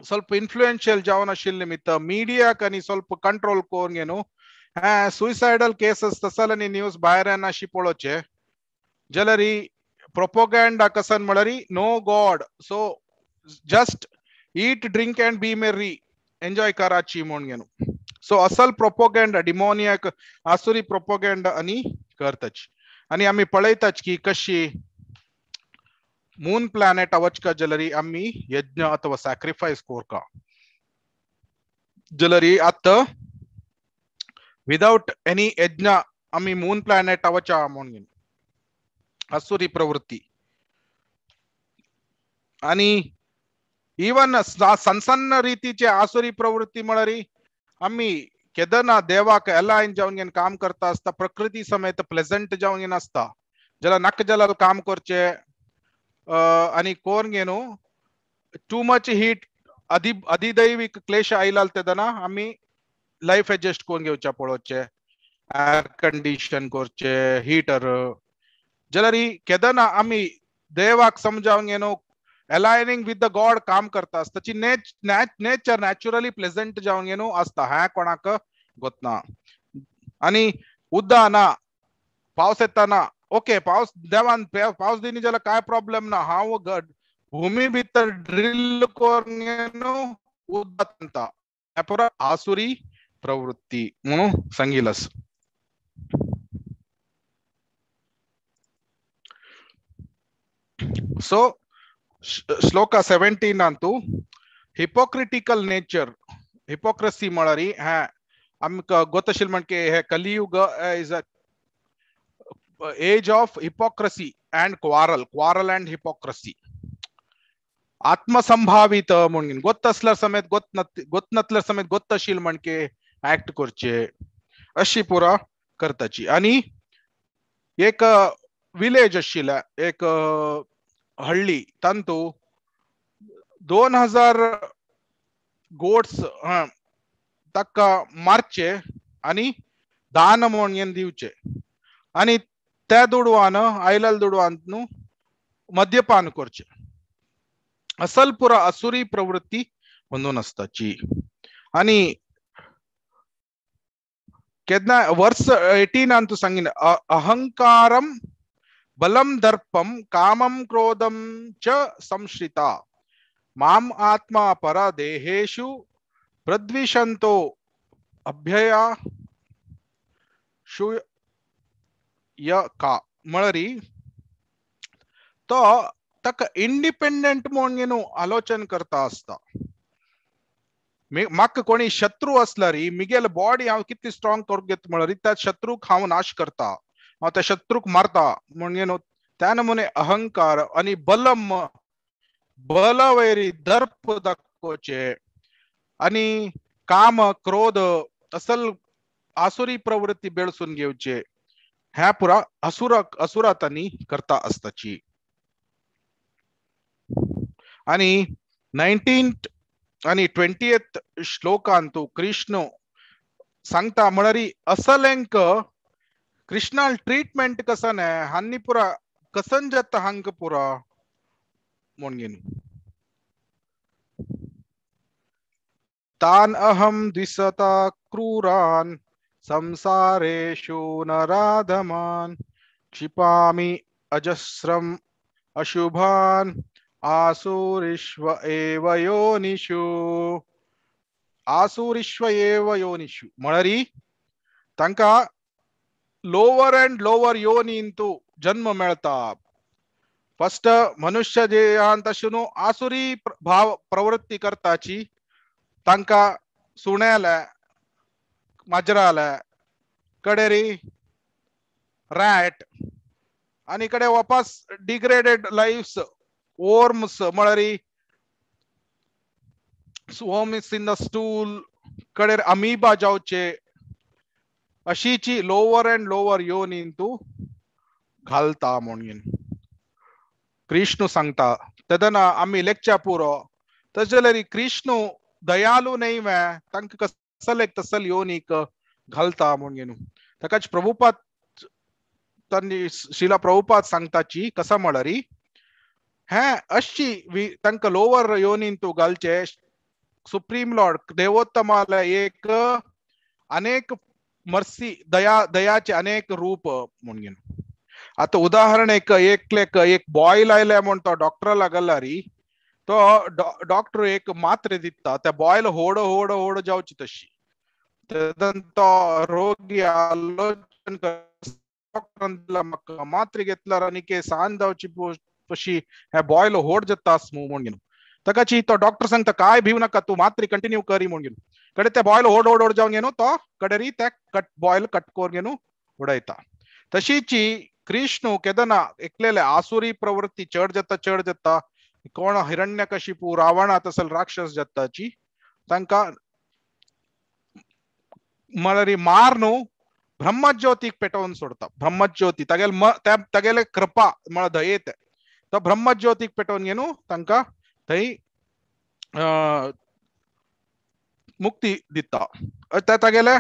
ಸ್ವಲ್ಪ इन्फ्लुएन्शियल जावन आशिल्ले निमित्त मिडियाक आनी ಸ್ವಲ್ಪ कंट्रोल करून घेवन हें सुसायडल केसीस तसले न्यूज भायर येना अशी पळोवचे. जाल्यार प्रोपोगंडा कसन म्हळ्यार no God so just eat drink and be merry enjoy कराची म्हणून घेवन. सो असल प्रोपोगंडा डिमोनियक आसुरी प्रोपोगंडा आनी करताची. आनी आमी पळयताच की कशी मून प्लॅनेट वचका जाल्यार आमी यज्ञ अथवा सॅक्रिफायस कोरका जाल्यार आतां विदाउट एनी यज्ञ आमी मून प्लॅनेट वचा म्हणून आसुरी प्रवृत्ती. आनी इवन सण सण रीतीचे आसुरी प्रवृत्ती म्हळ्यार आमी केदना देवाक अलायन जावन घेवन काम करता आसता प्रकृती समेत प्लेजंट जावन घेवन आसता जाल्यार नाका जाल्यार काम करचे आनी कोर घेवन टू मच हीट अधिदैवीक क्लेश आयला तेन्ना आमी लायफ एडजस्ट करून घेवच्या पळोवचे एर कंडिशन करचे हिटर जाल्यार केदना आमी देवाक समजावन घेवन अलायनिंग विथ the God काम करता आसता ताची नेचर नॅचरली प्लेजंट जावन घेवन आसता हें कोणाक गोतना. आनी उद्दा ना पावस येता ना ओके पावस देवान पावस दिनी जाल्यार काय प्रॉब्लेम ना हांव भूमी भितर ड्रिल करून उदक पुरा आसुरी प्रवृत्ती म्हणून सांगिलस. So shloka 17 Antu hypocritical nature hypocrisy म्हळ्यार हें आमकां गोतशील म्हणके हे Kaliyuga is a age of hypocrisy and quarrel quarrel and hypocrisy. आत्मसंभावित म्हणून गोत असल्यार समेत गोत नतल्यार समेत गोत्तशील म्हणके ऍक्ट करचे अशी पुरा करताची. आनी एक विलेज आशिल्लें एक हळ्ळी तांतू 2000 गोट्स ताका मारचे आनी दान म्हणून दिवचे आनी त्या दुडवान आयलेल्या दुडवान न्हू मद्यपान करचें असल पुरा असुरी प्रवृत्ती अंदून आसताची. आनी केन्ना वर्स 18 तूं सांगीन अहंकारम बलम दर्पम कामम क्रोधम च संश्रिता माम आत्मा परा देहेषु प्रद्विषंतो अभ्यया शु य का म्हळरी तो ताका इंडिपेंडंट म्हणून आलोचन करता आसता. म्हाका कोणी शत्रू असल्यारी मिगेल बॉडी हांव कितली स्ट्रॉंग करूंक घेता म्हळ्यार त्या शत्रूक हांव नाश करता, हांव त्या शत्रूक मारता म्हणून त्या नमुने अहंकार आनी बलम बलवैरी दर्प दाखोवचे आनी काम क्रोध असल आसुरी प्रवृत्ती बेळसून घेवचे ह्या पुरा असुरातांनी करता आसताची. आनी 19th आनी 20th श्लोकांतु कृष्ण सांगता म्हळ्यार असलेंक कृष्णाल ट्रीटमेंट कसन हांनी पुरा कसन जाता हांक पुरा म्हणून तान अहम द्विसता क्रूरान संसारेषु नराधमान क्षिपामि अजस्रम अशुभान आसुरिष्व एव योनिषु आसुरिष्व एव योनिषु म्हळ्यार तांकां लोवर अँड लोवर योनींतु जन्म मेळता. फर्स्ट मनुष्य जे आहात तशें न्हू आसुरी भाव प्रवृत्ती करताची तांकां सुण्याले माजराले कडेरी रॅट आनी कडे वापस डिग्रेडेड लायफ्स वर्म्स म्हळ्यार वर्म्स इन the stool कडेर अमीबा जावचे अशीची लोवर अँड लोवर योनींतु घालता म्हणून कृष्ण सांगता. तेन्ना आमी लेखच्या पुरो तशें जाल्यार कृष्ण दयालू न्हय वे तांकां कसल एक तसल योनीक घालता म्हणून ताकाच प्रभुपाद तांणी शिला प्रभुपाद सांगताची कसा म्हळ्यार हें अशी तांकां लोवर योनींतु घालचे सुप्रीम लॉर्ड देवोत्तमाले एक अनेक मर्सी दया दयाचे अनेक रूप म्हणून. आतां उदाहरण एक एकलेक एक बॉयल आयले म्हण तो डॉक्टरा लागल्यारी तो डॉक्टर एक मात्रे दिता त्या बॉयल होड होड होड जावची तशी तेन्ना तो रोगी आलोचन डॉक्टरान दिला म्हाका मात्रे घेतल्यार आनी सान जावची तशी हे बॉयल होड जाता आसमू म्हणून ताकाची तो डॉक्टर सांगता काय भिव नाका तूं मात्रे कंटिन्यू करी म्हणून कडे ते बॉयल होड होड होड जावन घेवन तो कडेरी ते कट बॉयल कट करून घेवन उडयता. तशीची कृष्ण केदना एकलेले आसुरी प्रवृत्ती चड जाता चड जाता कोण हिरण्यकशिपू रावणा तसल राक्षस जाताची तांकां म्हळ्यार मार न्हू ब्रह्मज्योतीक पेटोवन सोडता. ब्रह्मज्योती तागेले तागेले कृपा म्हळ्यार दयेत तो ब्रह्मज्योतीक पेटोवन घेवन तांकां थंय मुक्ती दिता. ते तागेले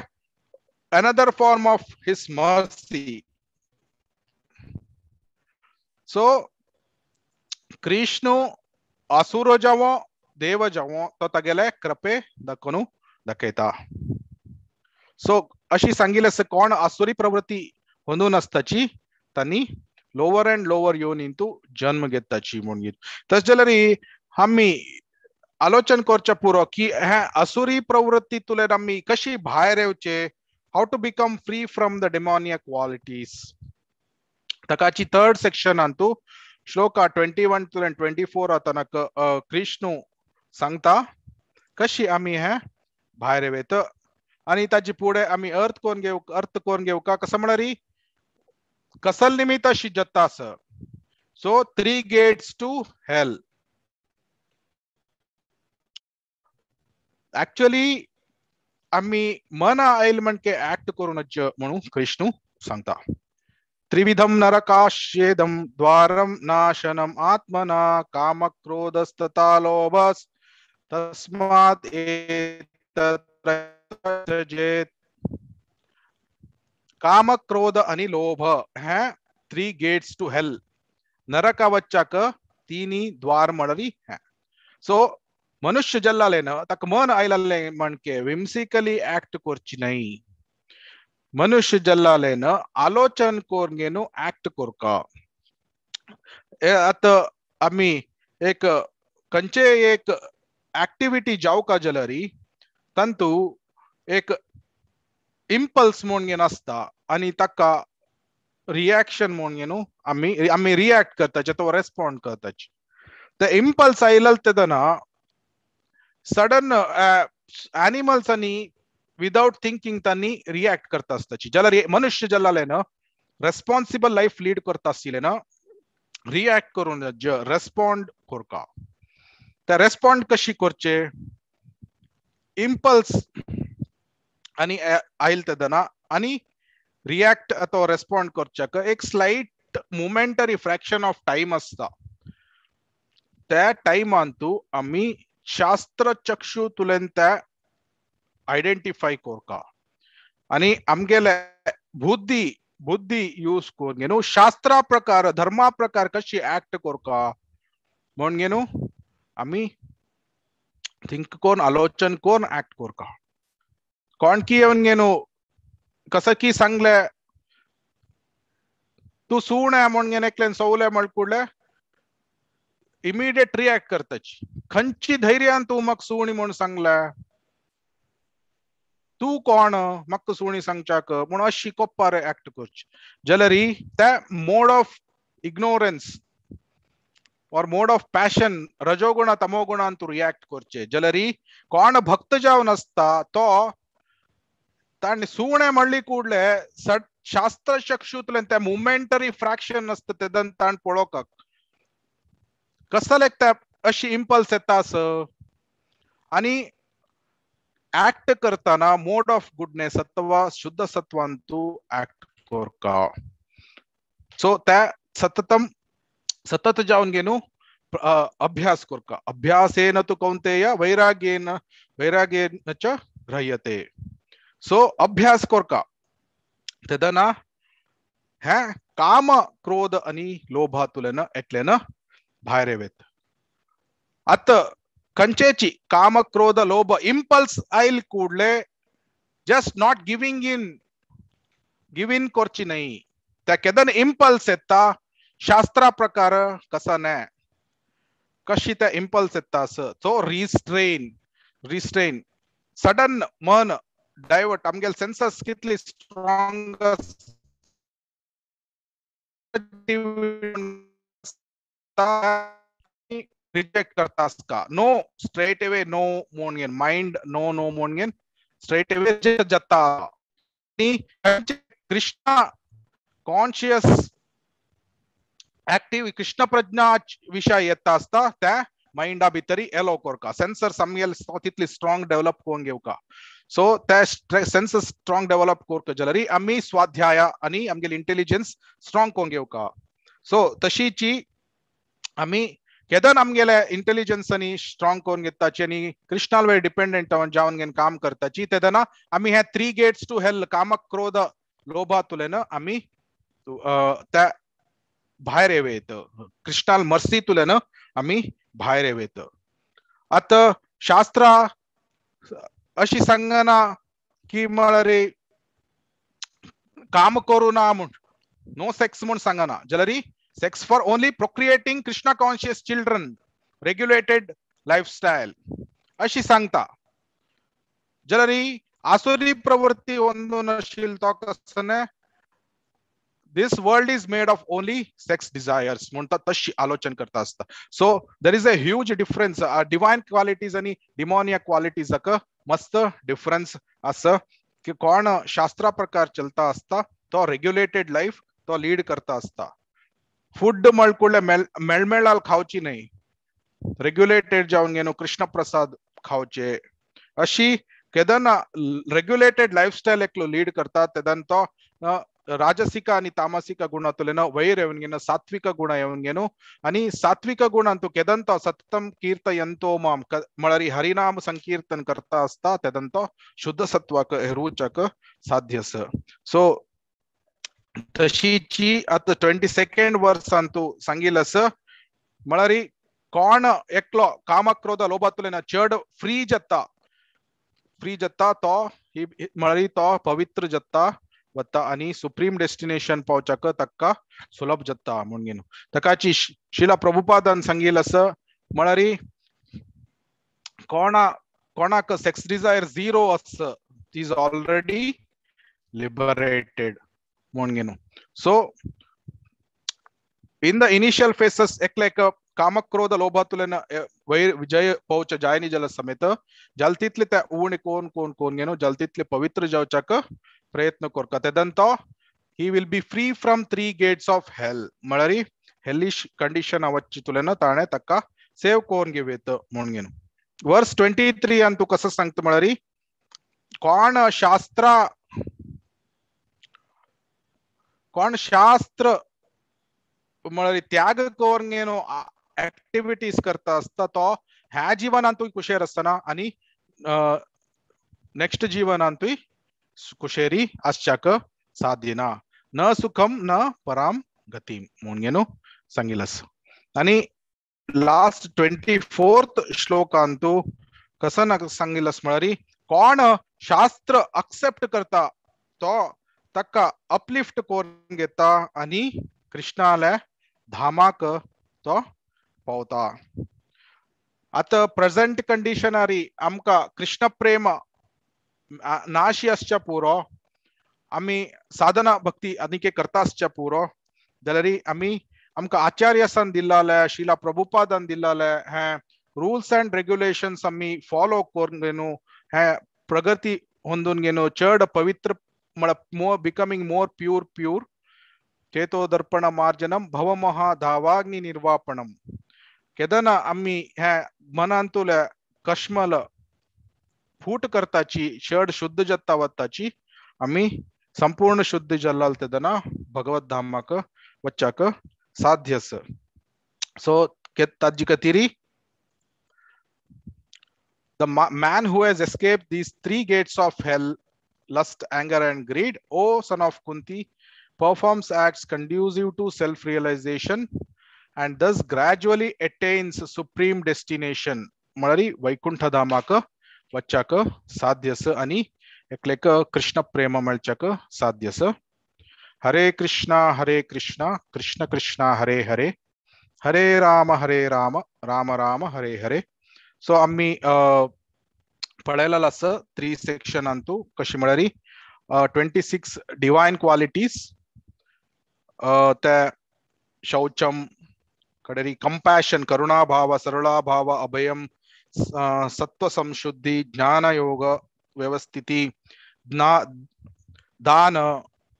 another form of his mercy. So Krishna असुरो जावो देव जावो तो तागेले कृपे दाखोवन दाखयता. सो अशी सांगिल्लें आसा कोण आसुरी प्रवृत्ती अंदून आसताची तांणी लोवर अँड लोवर योनींतु जन्म घेताची म्हणून. तशें जाल्यार आमी आलोचन करचें पुरो की हे असुरी प्रवृत्तींतल्यान आमी कशी भायर येवचे, how to become free from the demoniac qualities. ताकाची थर्ड सेक्शनांतु श्लोका 21 to 24 आतां कृष्ण सांगता कशी आमी हे भायर येत आनी ताजी फुडें आमी अर्थ कोण घेव अर्थ कोण घेवका कसं म्हळ्यार कसल निमित्त अशी जाता आसा. So 3 gates to hell. Actually आमी मना आयल म्हणके ऍक्ट करूनच म्हणून कृष्ण सांगता. त्रिविधम नरकाश्येदम द्वारम नाशनम आत्मना कामक्रोधस्तथा लोभस तस्मात् एतत् जेत. काम क्रोध आणि लोभ हे 3 गेट्स टू हेल. नरका वच्चाक तिनी द्वार म्हणरी है. सो मनुष्य जल्लाले न ताका मन आयलें म्हणके विम्सिकली ऍक्ट करची न्हय. मनुष्य जल्लाले न आलोचन करून घेवन ऍक्ट करका. आतां आमी एक खंयचे एक ऍक्टिविटी जावका जाल्यार तांतू एक इम्पल्स म्हूण घेवन आसता आनी ताका रिएक्शन म्हूण घेवन आमी आमी रिएक्ट करताचे तो रेस्पॉन्ड करताचे. ते इम्पल्स आयले तेन्ना सडन एनिमल्स आनी विदाउट थिंकींग तांणी रिएक्ट करता आसताची. जाल्यार मनुष्य जाल्ले ना रेस्पॉन्सिबल लायफ लीड करता आशिल्ले ना रिएक्ट करून रेस्पॉन्ड करका. ते रेस्पॉन्ड कशी करचे इम्पल्स आनी आयल तेन्ना आनी रिएक्ट अथवा रेस्पॉन्ड करच्याक एक slight momentary fraction of time आसता. त्या टायमान तूं आमी शास्त्र चक्षु तुलेन ते आयडेंटिफाय करका आनी आमगेले बुद्धी बुद्धी यूज करून घेवन शास्त्रा प्रकार धर्मा प्रकार कशी ऍक्ट करका म्हूण घेवन आमी थिंक करून आलोचन करून ऍक्ट करका. कोण की येवन घेवन कसं की सांगले तूं सुणे म्हूण घेवन एकल्यान सोवले म्हण कुडले इमिडिएट रिएक्ट करताची. खंयची धैर्यान तूं म्हाका सुणी म्हूण सांगले, तूं कोण म्हाका सुणी सांगच्याक म्हूण अशी कोप्पार ऍक्ट करची जाल्यार त्या mode of ignorance or mode of passion रजोगुण तमोगुणान तूं रिएक्ट करचे जाल्यार कोण भक्त जावन आसता तो ताणें सुणे म्हणली कुडले शास्त्र चक्षुतल्यान त्या मुमेंटरी फ्रॅक्शन आसता तेदन ताण पळोवपाक कसलेक त्या अशी इम्पल्स येता आस आनी ऍक्ट करताना मोड ऑफ गुडनेस अथवा शुद्ध सत्वान तूं ऍक्ट करका. सो त्या सततम सतत जावन घेवन अभ्यास करका. अभ्यासेन तु कौंतेय वैराग्येन वैराग्येन च गृह्यते. सो अभ्यास करका तेदना हे काम क्रोध आनी लोभातुलेन एकलेन भायर येत. आतां खंयचेची काम क्रोध लोभ impulse I'll Kudle just not giving in give in करची न्हय. त्या केदन इम्पल्स येता शास्त्रा प्रकार कसा न्हय कशी त्या इम्पल्स येता आस सो रिस्ट्रेन रिस्ट्रेन सडन मन डायवर्ट आमगेले सेन्सस कितली स्ट्रॉंग रिजेक्ट करता आसता. नो स्ट्रेट अवे नो म्हूण घेवन मायंड नो नो म्हूण घेवन स्ट्रेट अवे जाता. कृष्णा कॉन्शियस ऍक्टिव्ह कृष्ण प्रज्ञा विशय येता आसता त्या मायंडा भितरी एलो करका सेन्सर्स आमगेले तितली स्ट्रॉंग डेव्हलप करून घेवका. सो त्या सेन्सस स्ट्रॉंग डेव्हलप करता जाल्यार आमी स्वाध्याय आनी आमगेली इंटेलिजन्स स्ट्रॉंग करून घेवका. सो तशीची आमी केदन आमगेले इंटेलिजन्स आनी स्ट्रॉंग करून घेताची आनी कृष्णाल वयर डिपेंडंट जावन घेवन काम करताची तेन्ना आमी हे 3 गेट्स टू हेल काम क्रोध लोभातुलेन आमी त्या भायर येत कृष्णाल मर्सीतुलेन आमी भायर येत. आतां शास्त्रा अशी सांगना की म्हळ्यार काम करू ना म्हूण नो सेक्स म्हूण सांगना जाल्यार sex for only procreating Krishna conscious children regulated lifestyle अशी सांगता. जाल्यार आसुरी प्रवृत्ती अंदून आशिल्लो तो कसने this world is made of only sex desires म्हणटा तशी आलोचन करता आसता. So there is a huge difference divine qualities आनी डिमोनिया क्वालिटीजाक मस्त डिफरन्स आसा की कोण शास्त्रा प्रकार चलता आसता तो रेग्युलेटेड लायफ तो लीड करता आसता. फूड म्हळ्यार मेळमेळाल खावची न्हय रेग्युलेटेड जावन घेवन कृष्ण प्रसाद खावचे अशी केदना रेग्युलेटेड लायफस्टायल एकलो लीड करता तेदन तो राजसिक आणि तामसिक गुणातुलेन वैर येवन घेवन सात्विक गुण येवन घेवन आणि सात्विक गुणांतु केदंत सततम कीर्तयंतो माम म्हळ्यार हरिनाम संकीर्तन करता आसता तेदंतो शुद्ध सत्वाक हेरुचक साध्य. सो तशीची आतां 22nd वर्सान तूं सांगिल आसा म्हळ्यार कोण एकलो कामक्रोध लोभांतल्यान चड फ्री जाता, फ्री जाता तो म्हळ्यार तो पवित्र जाता वता आनी सुप्रीम डेस्टिनेशन पावच्याक ताका सुलभ जाता म्हणून ताकाची शिला प्रभुपादान सांगिल आसा म्हळ्यार कोणा कोणाक सेक्स डिझायर झिरो आसा is already liberated म्हणून. So in the initial phases एकलेक कामक्रोध लोभातुलेन वैर विजय पौच जायनी जल समेत जलतितले त्या उणे कोण कोण कोण घेनो जलतितले पवित्र जावच्याक प्रयत्न करता तेदन तो he will be free from 3 gates of hell म्हळ्यार हेलिश कंडिशन वच्ची तुलेन ताणें ताका सेव कोण घेवेत म्हणून घेनो. वर्स 23 आन तूं कसं सांगता म्हळ्यार कोण शास्त्र कोण शास्त्र म्हळ्यार त्याग करून घेनो ऍक्टिव्हिटीज करता आसता तो ह्या जीवनांतूय कुशेर आसतना आनी नेक्स्ट जीवनांतूय कुशेरी आसच्याक साध्य ना, न सुखम न पराम गतीम म्हणून घेनो सांगिल आसा. आनी लास्ट 24th श्लोकांतू कसं ना सांगिल आसा म्हळ्यार कोण शास्त्र अक्सेप्ट करता तो ताका अपलिफ्ट करून घेता आनी कृष्णाल्या धामाक तो पावता. आतां प्रेझेंट कंडिशनारी आमकां कृष्ण प्रेम नाशी आसच्या पुरो आमी साधना भक्ती आनीक करता आसच्या पुरो जाल्यार आमी आमकां आचार्यसान दिल्लाले शिला प्रभुपादान दिल्लाले हे रूल्स अँड रेग्युलेशन्स आमी फॉलो करून घेवन हे प्रगती होंदून घेवन चड पवित्र म्हळ्यार more becoming more pure pure चेतो दर्पण मार्जनम भवमहा धावाग्नि निर्वापणम केदना आमी हे मनांतुले कश्मल फूट करताची चड शुद्ध जाता वताची आमी संपूर्ण शुद्ध जाल्लाल तेदना भगवत धामाक वच्चाक साध्य आसा. सो ताजी खातीर the man who has escaped these 3 gates of hell, lust, anger and greed, O son of Kunti, performs acts conducive to self-realization and thus gradually attains supreme destination. म्हळ्यार वैकुंठ धामाक वच्चाक साध्य आसा आनी एकलेक कृष्ण प्रेम मेळच्याक साध्य आसा. हरे कृष्णा हरे कृष्णा कृष्ण कृष्णा हरे हरे हरे राम राम राम हरे हरे. सो आमी पळयलेलो आसा 3 सेक्शनांतू कशी म्हळ्यार 26 डिवायन क्वालिटीज ते शौचम कडेरी कंपॅशन करुणाभाव सरळाभाव अभयम सत्व संशुद्धी ज्ञानयोग व्यवस्थिती दान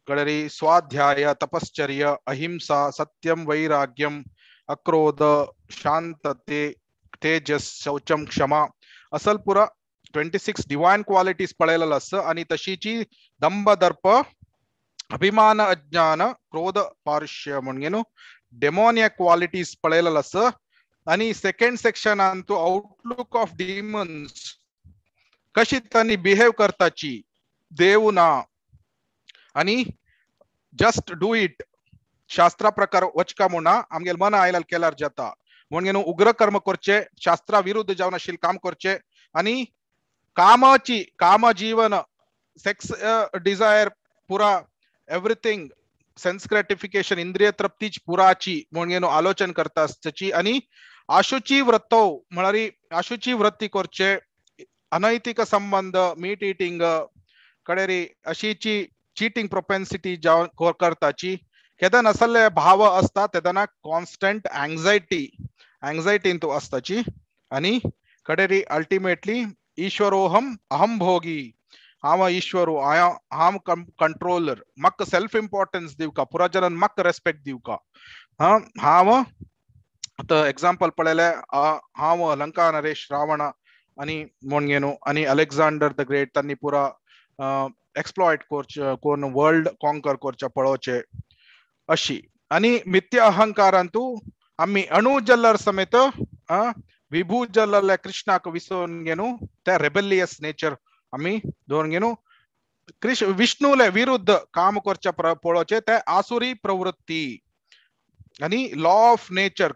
कडेरी स्वाध्याय तपश्चर्य अहिंसा सत्यम वैराग्यम अक्रोध शांतते तेजस शौचम क्षमा असल पुरा 26 डिवायन क्वालिटीज पळयलेलो आसा. आनी तशीची दंभ दर्प अभिमान अज्ञान क्रोध पारुष्य म्हणून डेमोनिया क्वालिटीज पळयलेलो आसा. आनी सेकंड सेक्शनान तूं आउटलूक ऑफ डिमन्स कशी तांणी बिहेव करताची देव ना आनी जस्ट do it शास्त्रा प्रकार वचका म्हणा आमगेल मन आयल्यार केल्यार जाता म्हणून उग्र कर्म करचे शास्त्रा विरुद्ध जावन आशिल्लें काम करचे आनी कामाची काम जीवन सेक्स डिझायर पुरा एव्हरीथिंग सेन्स ग्रॅटिफिकेशन इंद्रिय तृप्तीच पुराची म्हणून आलोचन करता आसची आनी आशुची व्रतो म्हळ्यार आशुची वृत्ती करचे अनैतिक संबंध मीट इटिंग कडेरी अशीची चिटिंग प्रोपेन्सिटी जावन करताची केदन नासले भाव आसता तेदना कॉन्स्टंट अँग्झायटी अँग्झायटीन तूं आसताची आनी कडेरी अल्टिमेटली ईश्वरोहम अहम भोगी हांव ईश्वरो हांव कंट्रोलर म्हाका सेल्फ इम्पॉर्टन्स दिवका पुरा जनान म्हाका रेस्पेक्ट दिवका. हांव आतां एग्जाम्पल पळयलें हांव लंका नरेश रावण आनी म्हण घेवन आनी अलेक्झांडर the great तांणी पुरा एक्सप्लॉयट करचे कोण वर्ल्ड कॉन्कर करचे पळोवचे अशी. आनी मिथ्या अहंकारांतू आमी अणु जल्लर समेत विभू जल्लल्या कृष्णाक विसरून घेवन त्या रेबेलियस नेचर आमी दवरून घेवन कृष्ण विष्णूले विरुद्ध काम करचे पळोवचें ते आसुरी प्रवृत्ती. आनी लॉ ऑफ नेचर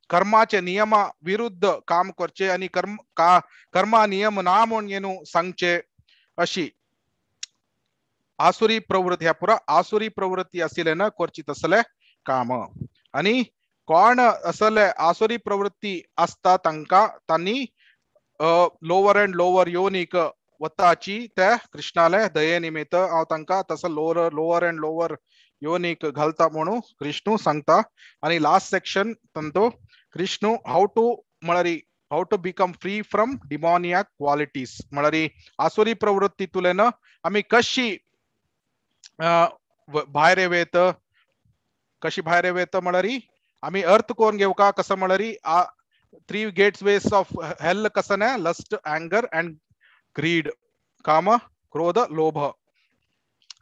कर्माचे नियमा विरुद्ध काम करचे आनी कर्म कर्मा नियम ना म्हूण घेवन सांगचे अशी आसुरी प्रवृत्ती. ह्या पुरा आसुरी प्रवृत्ती आशिल्ल्यान करची तसले काम. आनी कोण असले आसुरी प्रवृत्ती आसता तांकां तांणी लोवर अँड लोवर योनीक वताची ते कृष्णाले दये निमित्त हांव तांकां तसो लोवर लोवर अँड लोवर योनीक घालता म्हणून कृष्णू सांगता. आनी लास्ट सेक्शन तांतो कृष्णू how to म्हळ्यार how to become free from demoniac qualities म्हळ्यार आसुरी प्रवृत्तीतुल्यान आमी कशी भायर येत, कशी भायर येत म्हळ्यार आमी अर्थ कोण घेवका कसं म्हळ्यार थ्री गेट्स वेस ऑफ हेल कसं ना लस्ट अँगर अँड ग्रीड काम क्रोध लोभ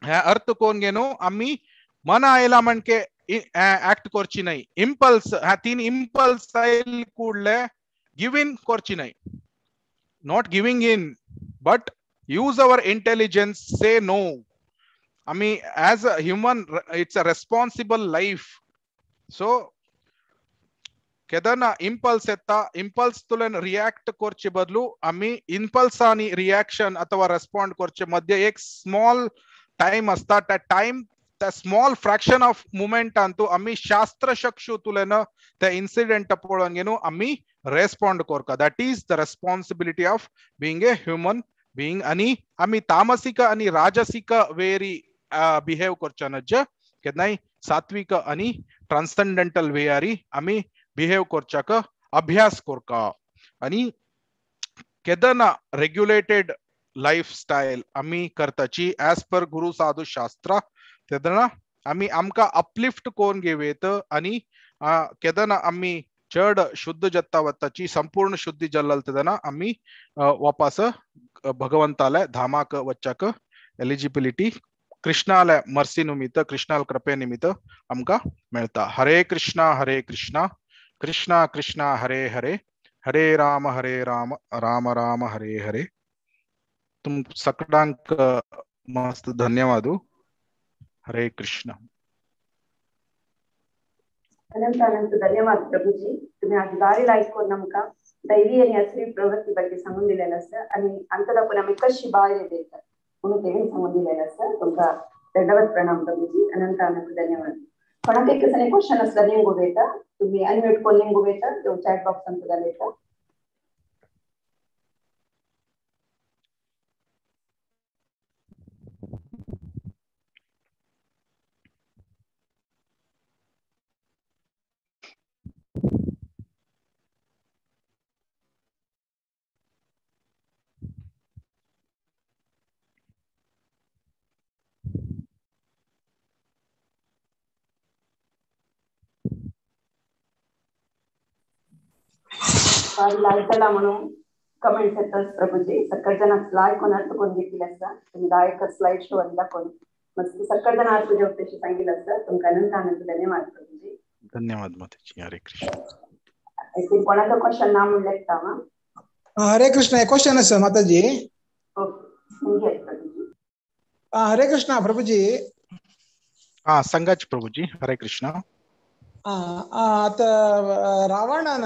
ह्या अर्थ कोण घेनो आमी मन आयला म्हणके ऍक्ट करची नाही. इम्पल्स ह्या तीन impulse I'll Kudle give in करची नाही, not giving in but use our intelligence, say no. आमी as a human it's a responsible life. So केदना impulse येता इम्पल्स तुल्यान रिएक्ट करचे बदलू आमी इम्पल्स आनी रिएक्शन अथवा रेस्पॉन्ड करचे मध्य एक स्मॉल टायम आसता. त्या टायम त्या स्मॉल फ्रॅक्शन ऑफ मुमेंटांतू आमी शास्त्र चक्षु तुल्यान त्या इन्सिडेंट पळोवन घेवन आमी रेस्पॉन्ड करता. That is the responsibility of being a human being. आनी आमी तामसिक आनी राजसिक वेरी बिहेव करचे नज, केन्नाय सात्विक आनी ट्रान्संडेंटल वेयारी आमी बिहेव करच्याक अभ्यास करका. आनी केदना रेग्युलेटेड लायफस्टायल आमी करताची एज पर गुरु साधू शास्त्र तेदना आमी आमकां अपलिफ्ट करून घेवयत. आनी केदना आमी चड शुद्ध जत्ता वताची संपूर्ण शुद्धी जल्लल तेदना आमी वापस भगवंताले धामाक वच्चाक एलिजिबिलिटी कृष्णाले मर्सी निमित्त कृष्णाल कृपे निमित्त आमकां मेळता. हरे कृष्णा हरे कृष्णा कृष्णा कृष्णा हरे हरे हरे राम राम राम हरे हरे. तुम सगळ्यांक मस्त धन्यवाद. हरे कृष्ण. अनंत अनंत धन्यवाद प्रभुजी. तुम्ही आज बारी लायक करून आमकां दैवी आणि असुरी प्रवृत्ती ಬಗ್ಗೆ सांगून दिलेलं आसा आणि अंतदा पण आमी कशी भायर येतात म्हणून तेणी सांगून दिलेलं आसा. तुमकां दंडवत प्रणाम प्रभुजी. अनंत अनंत धन्यवाद. कोणाक एक क्वेश्चन असला निंगू येता तुम्ही अनम्यूट करून निंगू येता तो चॅट बॉक्सान सुद्धा येता. लायक जाला म्हणून कमेंट्स येतात प्रभुजी. सगळे जण लायक कोण अर्थ कोण घेतली आसा तुम्ही लायक स्लाइड शो दाखवून मस्त सगळे जण अर्थ जेवतेशी सांगितलं आसा. तुमकां अनंत अनंत धन्यवाद प्रभुजी. धन्यवाद माताजी. हरे कृष्ण. कोणाचो क्वेश्चन ना म्हणून लेखता. हरे कृष्ण. क्वेश्चन आसा माताजी. ओके प्रभुजी. हरे कृष्ण प्रभुजी. हा संगाच प्रभुजी. हरे कृष्ण. आता रावणान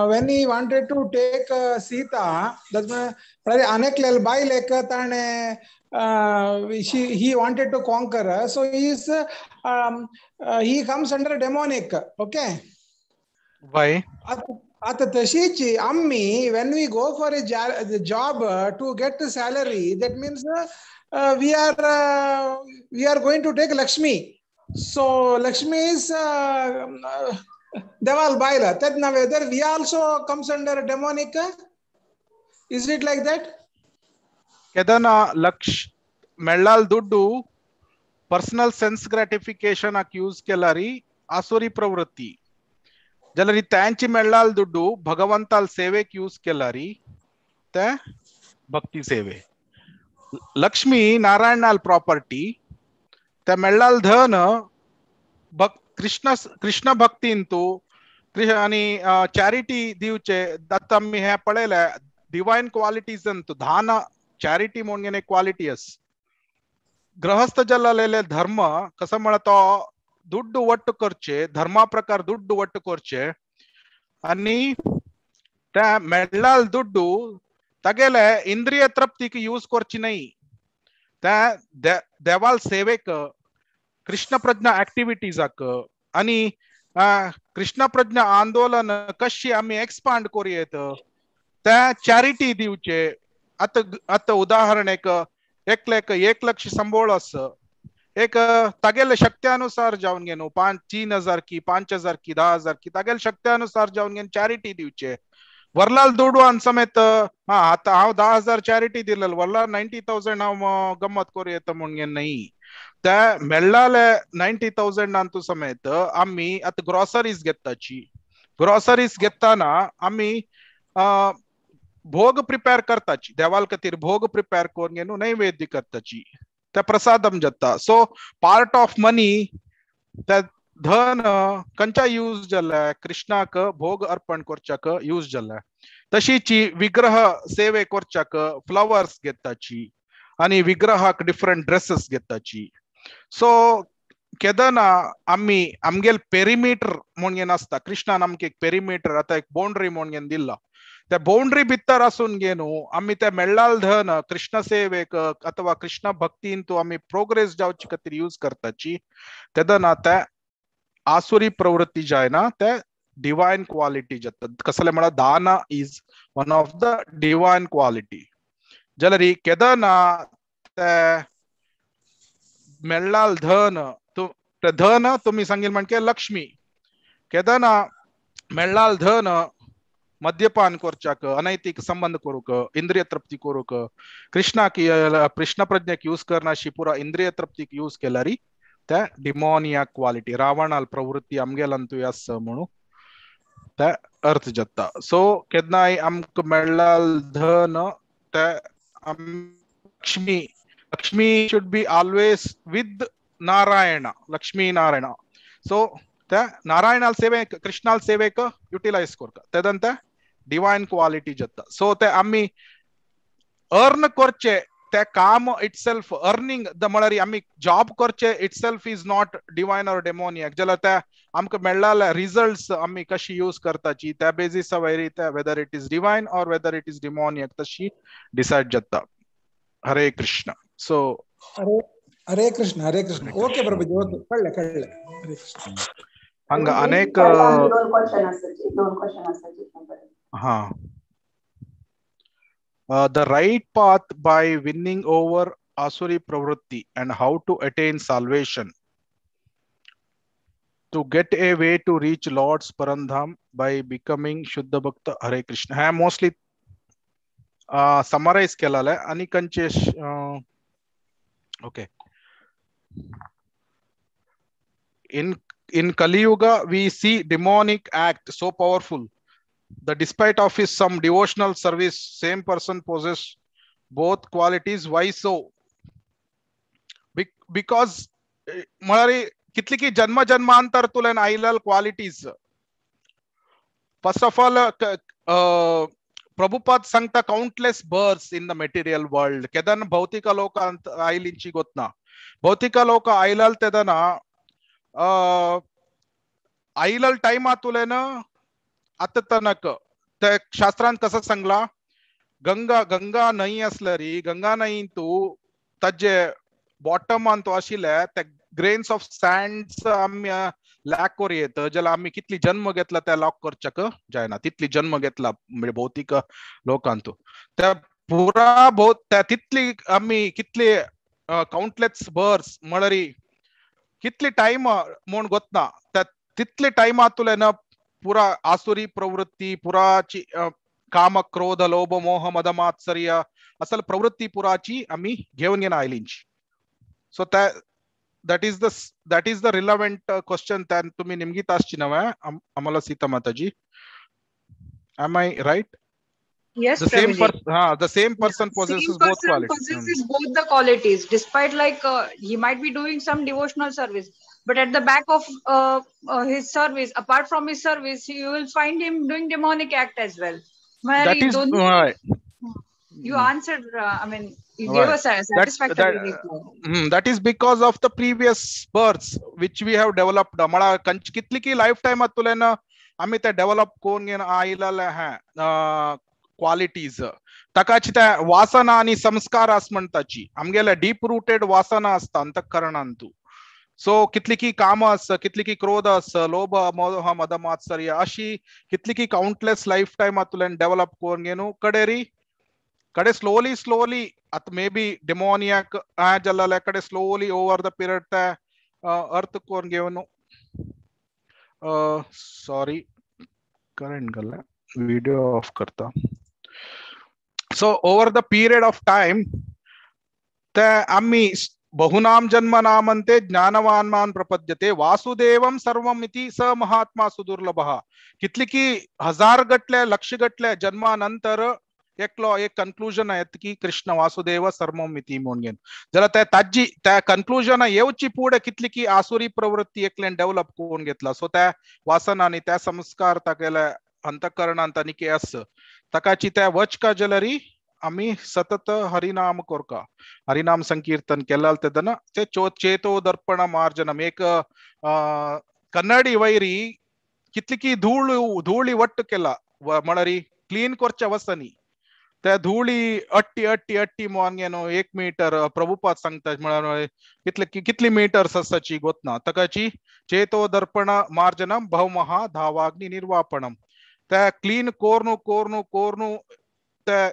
when he wanted to take Sita, that's अनेकलेल बायलेक ताणे he wanted to conquer her, so he is he comes under demonic. Okay. Why? आता तशीच आम्ही when we go for a job to get the salary, that means we are going to take Lakshmi. So Lakshmi is Deval Baila. That whether we also comes under demonic, is it like that? Kedana Laksh Mellal Duddu personal sense gratification accused kelari asuri pravritti. Jalari त्यांची मेळ्ळाल दुड्डू भगवंताल सेवेक use Kelari ते भक्ती सेवे. Lakshmi नारायणाल property ते मेळ्ळाल धन कृष्ण कृष्ण भक्तींतू आणि charity दिवचे. आतां आमी हें पळयलें डिवायन क्वालिटीज अंतू दान चॅरिटी म्हणून एक क्वालिटी आस. गृहस्थ जल्लालेले धर्म कसं म्हळ्यार तो दुड्डू वट्ट करचे, धर्मा प्रकार दुड्डू वट्ट करचे आनी त्या मेळ्ळाल दुड्डू तागेले इंद्रिय तृप्तीक यूज करची न्हय, त्या देवाल सेवेक, कृष्ण प्रज्ञा ऍक्टिव्हिटीजाक आनी कृष्ण प्रज्ञा आंदोलन कशी आमी एक्सपांड करूं येत त्या चॅरिटी दिवचे. आतां आतां उदाहरण एक एकल्याक 1 लक्ष संबोळ आस, एक तागेले शक्त्यानुसार जावन घे न्हू 5 3,000 की 5,000 की 10,000 की तागेले शक्त्यानुसार जावन घेवन चॅरिटी दिवचे. वरलाल दुडवान समेत हा आतां हांव 10,000 चॅरिटी दिलेल, वरलाल 90,000 हांव गम्मत करूं येता म्हूण घेवन न्हय, त्या मेळ्ळाले 90,000 तूं समेत आमी आतां ग्रॉसरीज घेताची, ग्रॉसरीज घेताना आमी भोग प्रिपेर करताची, देवाल खातीर भोग प्रिपेर करून घेवन नैवेद्य करताची, त्या प्रसादम जाता. सो पार्ट ऑफ मनी त्या धन खंयच्या यूज जाल्या, कृष्णाक भोग अर्पण करच्याक यूज जाल्या. तशीची विग्रह सेवे करच्याक फ्लावर्स घेताची आनी विग्रहाक डिफरंट ड्रेसेस घेताची. सो केदना आमी आमगेल पेरिमीटर म्हणून आसता, कृष्णान आमकां एक पेरिमीटर आतां एक बाउंड्री म्हणून दिल्ला, त्या बाउंड्री भितर आसून घे न्हू आमी त्या मेळ्ळाल धन कृष्ण सेवेक अथवा कृष्ण भक्तीन तूं आमी प्रोग्रेस जावचे खातीर यूज करताची, तेदना त्या आसुरी प्रवृत्ती जायना, त्या डिवायन क्वालिटी जाता. कसले म्हळ्यार दाना is one of the divine quality. जाल्यार केदना ते मेळ्ळाल धन तूं ते धन तुमी सांगील म्हणजे लक्ष्मी, केदना मेळ्ळाल धन मद्यपान करच्याक, अनैतिक संबंध करूंक, इंद्रिय तृप्ती करूंक, कृष्णाक कृष्ण प्रज्ञेक यूज करनाशी पुरा इंद्रिय तृप्तीक यूज केल्यारी त्या डिमोनिया क्वालिटी, रावणाल प्रवृत्ती आमगेलांतूय आसा म्हणून त्या अर्थ जाता. सो केन्नाय आमकां मेळ्ळाल धन ते Lakshmi, Lakshmi should be always with Narayana, Lakshmi Narayana. So त्या नारायणाल सेवेक, कृष्णाल सेवेक युटिलायज करता, तेदन त्या डिवायन क्वालिटी जाता. सो ते आमी अर्न करचे ते काम इटसेल्फ अर्निंग the म्हळ्यार आमी जॉब करचे itself is not divine or demoniac, जाल्यार त्या आमकां मेळ्ळाले रिजल्ट्स आमी कशी यूज करताची त्या बेजिसा वयर त्या whether it is divine or whether it is demoniac तशी डिसायड जाता. हरे कृष्ण. सो हरे कृष्ण, हरे कृष्ण. ओके प्रभुजी, ओके, कळ्ळें कळ्ळें. हरे कृष्ण. हांगा अनेक दोन क्वेश्चन आसाची, दोन क्वेश्चन आसाची. हा, the right path by winning over asuri pravritti and how to attain salvation, to get a way to reach Lord's Parandham by becoming Shuddha Bhakta. Hare Krishna. हा मोस्टली समराइज केलेलं आहे आणि कंचे. Okay, in Kali Yuga we see demonic act so powerful the despite of his some devotional service same person possess both qualities. Why so? Because म्हळ्यार कितली की जन्म जन्मांतर तुल्यान आयिल्ले qualities. First of all Prabhupada सांगता countless births in the material world. केदन भौतिक लोकांत आयलींची गोतना, भौतिक लोक आयलाल तेदना आयिल्ले टायमा तुलेन आतां तनक ते शास्त्रांत कसं सांगला, गंगा गंगा न्हंय आसल्यारी गंगा न्हंय तूं ताजे बॉटमान तूं आशिल्ले ते ग्रेन्स ऑफ सँड्स आमी लॅक करूं येत, जाल्यार आमी कितली जन्म घेतला त्या लॉक करच्याक जायना, तितली जन्म घेतला म्हणजे भौतिक लोकांतू त्या पुरा भोव त्या तितली आमी कितली काउंटलेस बर्स म्हळ्यार कितली टायम म्हूण गोतना त्या तितले टायमा तुल्यान पुरा आसुरी प्रवृत्ती पुराची काम क्रोध लोभ मोह मद मात्सर्य असल प्रवृत्ती पुराची आमी घेवन घेवन आयलींची. सो त्या that is the relevant question. त्या तुम्ही निमगीत आसची नव्हे आम्हाला Sita Mataji. Am I right? Yes, the same Prabhuji. person, the same person possesses Same both person qualities. possesses both the qualities, despite like he might be doing some devotional service, but at the back of his service, apart from his service, you will find him doing demonic act as well. That is दोन्ही You answered, I mean, you gave us a satisfactory reply. That is because of the previous births which we have developed. म्हळ्यार कितली की life time तुलेन आमी ते develop करून घेवन आयिल्ले हे क्वालिटीज. ताकाची त्या वासना आनी संस्कार आस म्हणटाची आमगेले डीप रुटेड वासना आसता अंतःकरणांतू. सो कितली की काम आस, कितली की क्रोध आस, लोभ मोह मद मात्सर्य अशी कितली की काउंटलेस लायफ टायम तुलेन डेव्हलप करून घेवन कडेरी कडे स्लोली स्लोली आतां मे बी डेमोनियाक जाल्ले कडे स्लोली ओवर the period ते अर्थ करून घेवन. सॉरी, करंट गेल्ले, विडियो ऑफ करता. So over the period of time ते आमी बहुनाम जन्म नामन्ते ज्ञानवान मान प्रपद्यते वासुदेवं सर्वम इति स महात्मा सुदुर्लभः. कितली की हजार गटले लक्ष गटले जन्मानंतर एकलो एक कन्क्लुजन येत की कृष्ण वासुदेव सर्वम इति म्हणून घेवन जाल्यार त्या ताजी त्या कन्क्लुजन येवची पुढे कितली की आसुरी प्रवृत्ती एकल्यान डेव्हलप करून घेतला. सो त्या वासना आनी त्या संस्कार तागेल्या अंतःकरणांत आनी आस ताकाची त्या वचका जाल्यार आमी सतत हरिनाम कोरका, हरिनाम संकीर्तन केला तेदना ते चेतो दर्पण मार्जनम. एक कन्नडी वैरी कितली की धूळ धूळी वट्ट केला म्हळ्यार क्लीन करच्या वसनी त्या धुळी अट्टी अट्टी अट्टी मोन 1 मीटर प्रभुपाद सांगता म्हळ्यार कितले कितली मीटर्स आसाची गोतना ताकाची चेतो दर्पण मार्जनम बहुमहा धावाग्नि निर्वापणम. त्या क्लीन कोर्नु कोर्नु कोर्नु त्या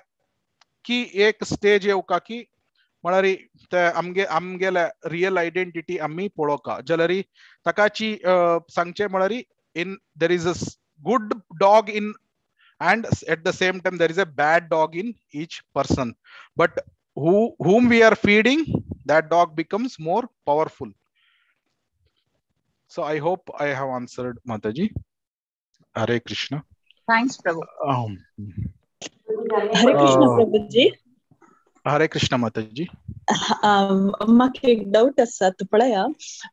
की एक स्टेज येवका की म्हळ्यार ते आमगे आमगेले रियल आयडेंटिटी आमी पळोवका जाल्यार ताकाची सांगचे म्हळ्यार in there is a good dog in and at the same time there is a bad dog in each person, but whom we are feeding, that dog becomes more powerful. So I hope I have answered, Mataji. Hare Krishna. Thanks, Prabhu. Hare Krishna, Prabhuji. Hare Krishna, Mataji. म्हाका एक doubt आसा तूं पळया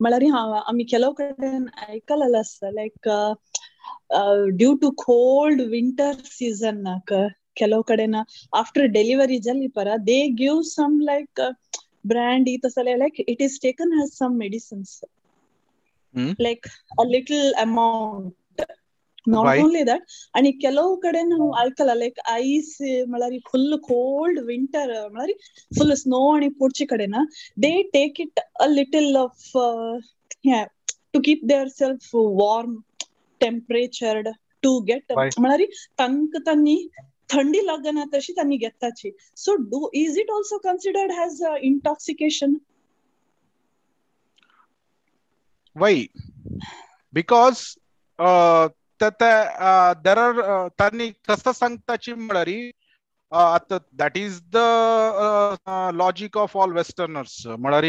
म्हळ्यार हांव आमी ಕೆಲವು कडेन आयकलेलें आसता like due to cold winter season ಕೆಲವು ಕಡೆನ ಆಫ್ಟರ್ ಡೆಲಿವರಿ ಜಲ್ಲಿ ಪರ they give some like brandy ತಸಲೆ like it is taken as some medicines like a little amount. Not only that आणि ಕೆಲವು ಕಡೆ ನಾವು ಆಯ್ಕಲ್ಲ ಲೈಕ್ ಐಸ್ ಮಳಾರಿ ಫುಲ್ ಕೋಲ್ಡ್ ವಿಂಟರ್ ಮಳಾರಿ ಫುಲ್ ಸ್ನೋ आणि ಪೋಡ್ಚಿ ಕಡೆನ they take it a little of to keep their self warm temperatured to get म्हळ्यार तांकां तांणी थंडी लागना तशी तांणी घेताची. So do is it also considered as intoxication? Why? Because there are तांणी कसं सांगताची म्हळ्यार आतां that is the logic of all westerners. म्हळ्यार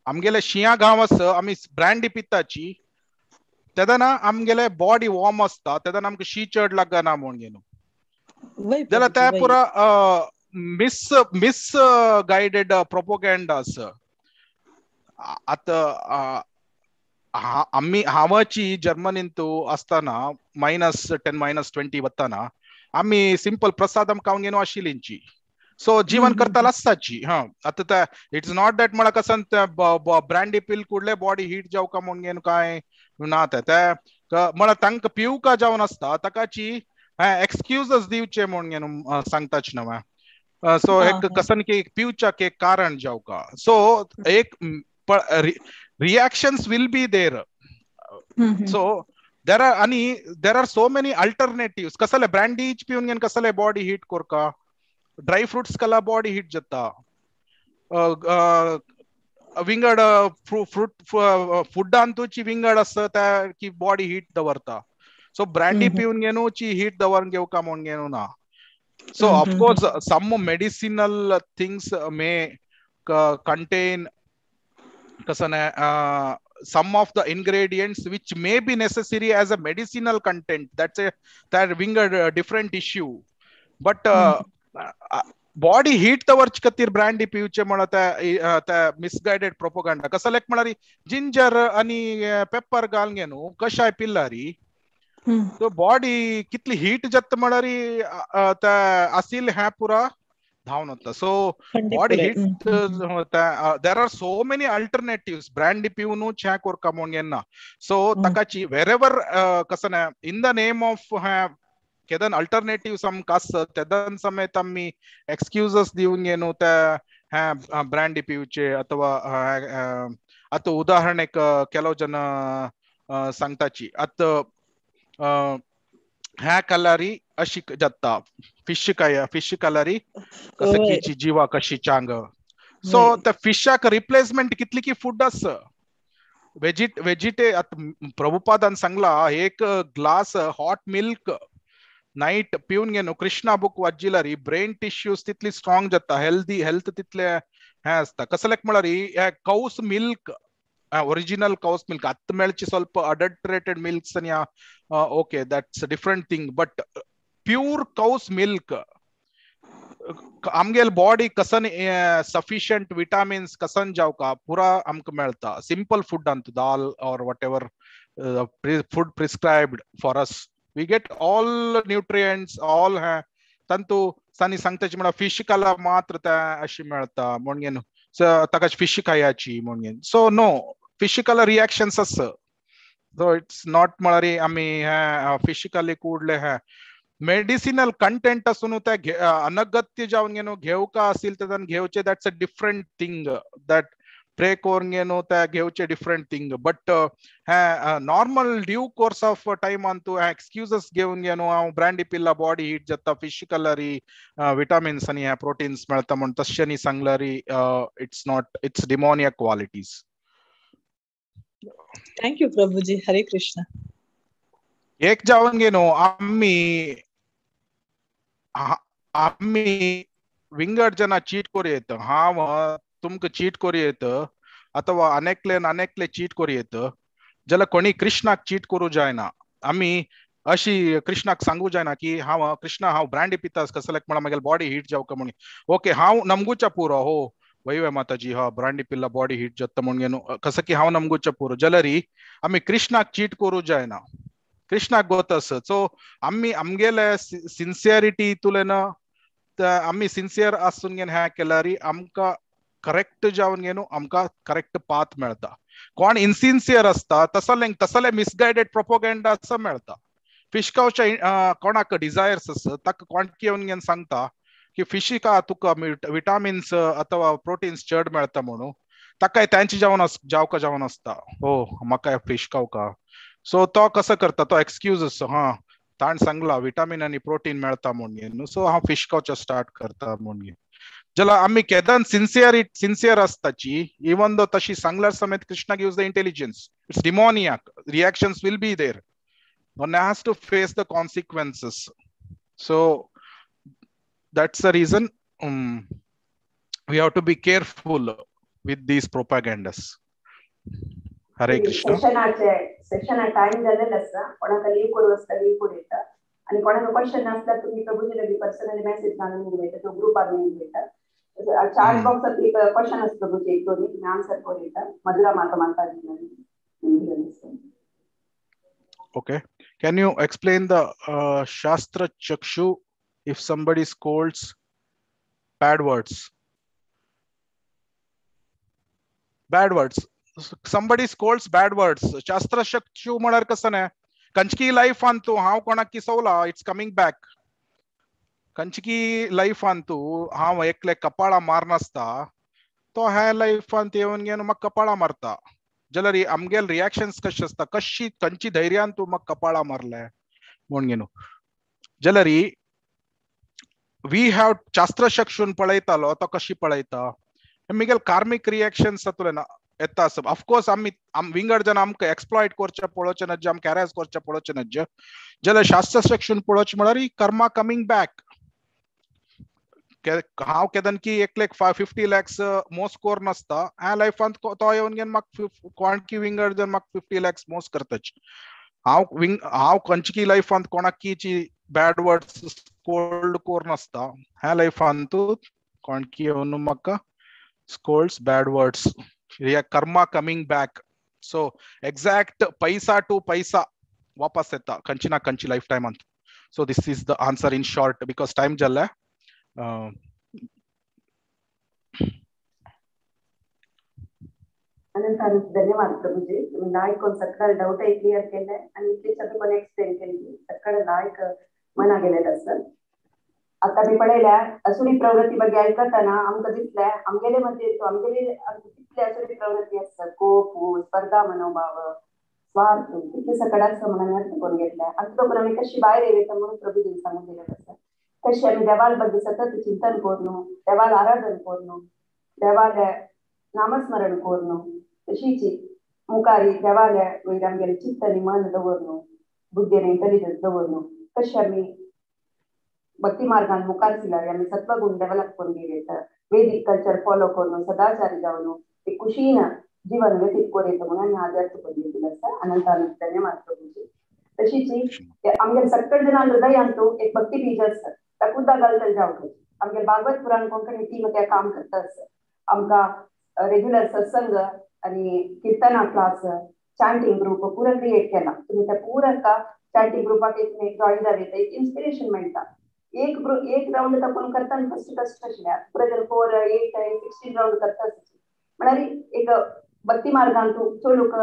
आमगेले शिंया गांव आसा आमी ब्रँडी पिताची तेदना आमगेले बॉडी वॉर्म आसता तेदना आमकां शी चड लागना म्हणून घेवन जाल्यार ते पुरा मिस गायडेड प्रोपोगेंडा आसा. आतां आमी हांवाची जर्मनींतू आसतना -10 -20 वतना आमी सिंपल प्रसाद आमकां घेवन आशिल्लींची. सो जीवन करताला आसताची. हा आतां ते it's not that म्हळ्यार कसन ब्रँडी पिल कुडले बॉडी हीट जावका म्हणून घेवन काय ना ते म्हळ्यार तांकां पिवका जावन आसता ताकाची एक्सक्यूजस दिवचे म्हणून घेवन सांगताच न्हय. सो एक कसन की पिवच्याक एक कारण जावका. सो एक reactions will be there. So there are आणि there are so many alternatives. कसले ब्रँडीच पिवन घेवन कसले बॉडी हीट कोरका, ड्राय फ्रुट्स कला बॉडी हीट जाता, विंगड फ्रूट फुडांतूची विंगड आसता त्या की बॉडी हीट दवरता. सो ब्रँडी पिवन घेवची हीट दवरून घेवका म्हणून घेवन ना. So of course some medicinal things may contain कसं some of the ingredients which may be necessary as a medicinal content. That's a that विंगड different issue. But body heat दवरचे खातीर ब्रँडी पिवचे म्हणून त्या मिसगायडेड प्रोपोगंडा. कसं लायक म्हळ्यार जिंजर आनी paper घालून घेवन कशाय पिल्लारी सो बॉडी कितली हीट जाता म्हळ्यार आसिल हें पुरा धांवन वता. So body heat, there are so many alternatives. Brandy पिवनूच हें करका म्हूण घेना. सो ताकाची वेरेवर कसं ना इन the name of केदन अल्टरनेटिव्स आमकां आसत तेदन समेत आमी एक्सक्युजस दिवन घेवन त्या ह्या ब्रँडी पिवचे अथवा आतां उदाहरणेक ಕೆಲವು ಜನ सांगताची आतां ह्या कलारी अशी जाता फिश काय फिश कलारी कसं जीवा कशी चांग. सो त्या फिशाक रिप्लेसमेंट कितली की फूड आस वेजिटे. आतां प्रभुपादान सांगला एक ग्लास हॉट मिल्क नायट पिवन घेवन कृष्णा बुक वाचिल्यार ब्रेन टिश्यूज तितली स्ट्रॉंग जाता, हेल्दी हेल्थ तितले हें आसता. कसलेक म्हळ्यार cow's milk, original cow's milk आतां मेळची ಸ್ವಲ್ಪ adulterated milks okay that's a different thing, but pure cow's milk आमगेल body कसन सफिशियंट विटामिन्स कसन जावका पुरा आमकां मेळता. सिंपल फूड अंत dal or whatever food prescribed for us we get all nutrients all. तंतु सानी सांगताची म्हळ्यार फिश खाला मात्र त्या अशी मेळता म्हणून ताका फिश खायाची म्हणून. सो नो फिश खाला रिएक्शन्स आस. सो it's not म्हळ्यार आमी फिश खाली कुडले हे मेडिसिनल कंटेंट आसून त्या अनगत्य जावन घेवन घेवका असेल तर घेवचे that's a different thing. That pray करून घेवन त्या घेवचे डिफरंट थिंग. बट हे normal due course of time Antu एक्सक्युजस घेवन घेवन हांव ब्रँडी पिल्ला बॉडी हीट जाता फिश कलरी विटामिन्स आनी हे प्रोटीन्स मेळता म्हूण तशें न्ही सांगल्यार it's not, it's demoniac qualities. Thank you Prabhuji. Hare Krishna. एक जावन घेवन आमी आमी विंगड जना चीट करूं येत, हांव तुमकां चीट करूं येत अथवा अनेकले अनेकले चीट करूं येत, जाल्यार कोणी कृष्णाक चीट करूं जायना. आमी अशी कृष्णाक सांगू जायना की हांव कृष्णा हांव ब्रँडी पिता कसल्याक म्हळ्यार म्हगेले बॉडी हीट जावका म्हणून. ओके हांव नमगुच्या पुरो हो वय माताजी हा ब्रँडी पिल्ला बॉडी हीट जाता म्हणून कसं की हांव नमगुच्या पुरो, जाल्यार आमी कृष्णाक चीट करूं जायना. कृष्णाक गोत आसा. सो आमी आमगेले सिन्सियरिटी तुलेन आमी सिन्सियर आसून घेवन हें केल्यार आमकां करेक्ट जावन घेवन आमकां करेक्ट पाथ मेळता. कोण इनसिन्सियर आसता तसले तसले मिसगायडेड प्रोपोगेंडा असो मेळता. फिश खावच्या कोणाक डिजायर्स आसा ताका कोण येवन घेवन सांगता की फिशिका तुका विटामिन्स अथवा प्रोटीन्स चड मेळता म्हणून ताका तांची जावन जावका जावन आसता हो म्हाका फिश खावका. सो तो कसो करता तो एक्सक्यूज आसा हा ताण सांगला विटामिन आनी प्रोटीन मेळता म्हणून सो हांव फिश खावचें स्टार्ट करता म्हणून. जाल्यार आमी केदन सिन्सियर सिन्सियर आसताची इवन दो तशी सांगल्यार समेत Krishna gives the intelligence. It's demoniac reactions will be there, one has to face the consequences. So that's the reason we have to be careful with these propagandas. Hare Krishna. सेशना time जालेलो आसा, कोणाक leave करूं आसता leave करूं येता आनी कोणाक question आसल्यार तुमी प्रभुजी लागीं पर्सनली मॅसेज घालून घेता तो ग्रुपार घेता. चार्ट बॉक्सात एक क्वेश्चन आसा प्रभुजी एक दोन तुमी आन्सर करूं येता. मधुरा माता माताजी. Okay, can you explain the Shastra Chakshu if somebody scolds bad words? Bad words. Somebody scolds bad words. Shastra Chakshu म्हळ्यार कसं न्ही कंचकी लायफ अंतू हांव कोणाक किसवला it's coming back. कंचकी life Antu हांव एकले कपाळा मारनासता तो ह्या लायफांत येवन घेवन म्हाका कपाळा मारता जाल्यार आमगेल रिएक्शन्स कशे आसता कशी खंयची धैर्यान तूं म्हाका कपाळा मारले म्हूण घेवन जाल्यार we have शास्त्रचक्षून पळयतालो तो कशी पळयता मिगेल कार्मीक रिएक्शन्स जातले ना येता. ऑफकोर्स आमी विंगड जन आमकां एक्सप्लॉयट करचें पळोवचें नज्जे आमकां हॅरेस करचें पळोवचें नज्जे जाल्यार शास्त्रचक्षून पळोवचें म्हळ्यार कर्मा कमींग बॅक. हांव केदन की एक लाख 50 लॅक्स मोस कोर नासता ह्या लायफांत तो येवन घेवन म्हाका कोणकी विंगड जर म्हाका 50 लॅक्स मोस करताच. हांव खंयची लायफांत कोणाकीची बॅड वर्ड्स स्कोल्ड कोर नासता ह्या लायफांत कोणकी येवन म्हाका scolds bad words karma coming back. So exact paisa to paisa वापस येता खंयची ना खंयची life टायमांत. So this is the answer in short because time जाल्ले. अनंत अनंत धन्यवाद प्रभुजी. तुम्ही लायक कोण सकाळ डाऊटही क्लिअर केले आणि इतले सगळं कोण एक्सप्लेन केली, सकाळ लायक मना गेलेलं असं. आता मी पळयल्या असुरी प्रवृत्ती ಬಗ್ಗೆ ऐकताना आमकां दिसलें आमगेले मध्ये आमगेले कितले असुरी प्रवृत्ती आसता, कोप, स्पर्धा मनोभाव, स्वार्थ, तितले सगळं आसा म्हणून अर्थ करून घेतल्या. आतां तो आमी कशी भायर येता म्हणून प्रभुजीन सांगून दिलें आसा. कशी आमी देवाल ಬಗ್ಗೆ सतत चिंतन करून, देवाल आराधन करून, देवाले नामस्मरण करून, तशीच मुखारी देवाले वयर आमगेले चित्त आनी मन दवरून, बुद्धी आनी इंटेलिजन्स दवरून कशी आमी भक्ती मार्गान मुखार सिलारी आमी सत्वगुण डेव्हलप करून घेता, वेदिक कल्चर फॉलो करून सदाचारी जावन ते खुशीन जीवन व्यतीत करून येता म्हणून आमी आदर्श करून घेतलेलो आसा. अनंत अनंत धन्यवाद प्रभुजी. तशीच आमगेले सगळे जणां हृदयांतू एक भक्ती बीज आसा, ताका उदक घालतले जावंक. आमगेले भागवत पुराण कोंकणी टीम त्या काम करता आसा. आमकां रेग्युलर सत्संग आणि कीर्तना क्लास, चांटिंग ग्रुप पुरा क्रिएट केला. तुम्ही त्या पुरा का चांटिंग ग्रुपाक एक जॉईन जावे एक इन्स्पिरेशन मेळटा. एक ग्रुप एक राउंड तपून करताना फर्स्ट कष्ट आशिल्लें, पुरा जण 4, 8, 16 राउंड करता आसाची. म्हळ्यार एक भक्ती मार्गान तूं चलूंक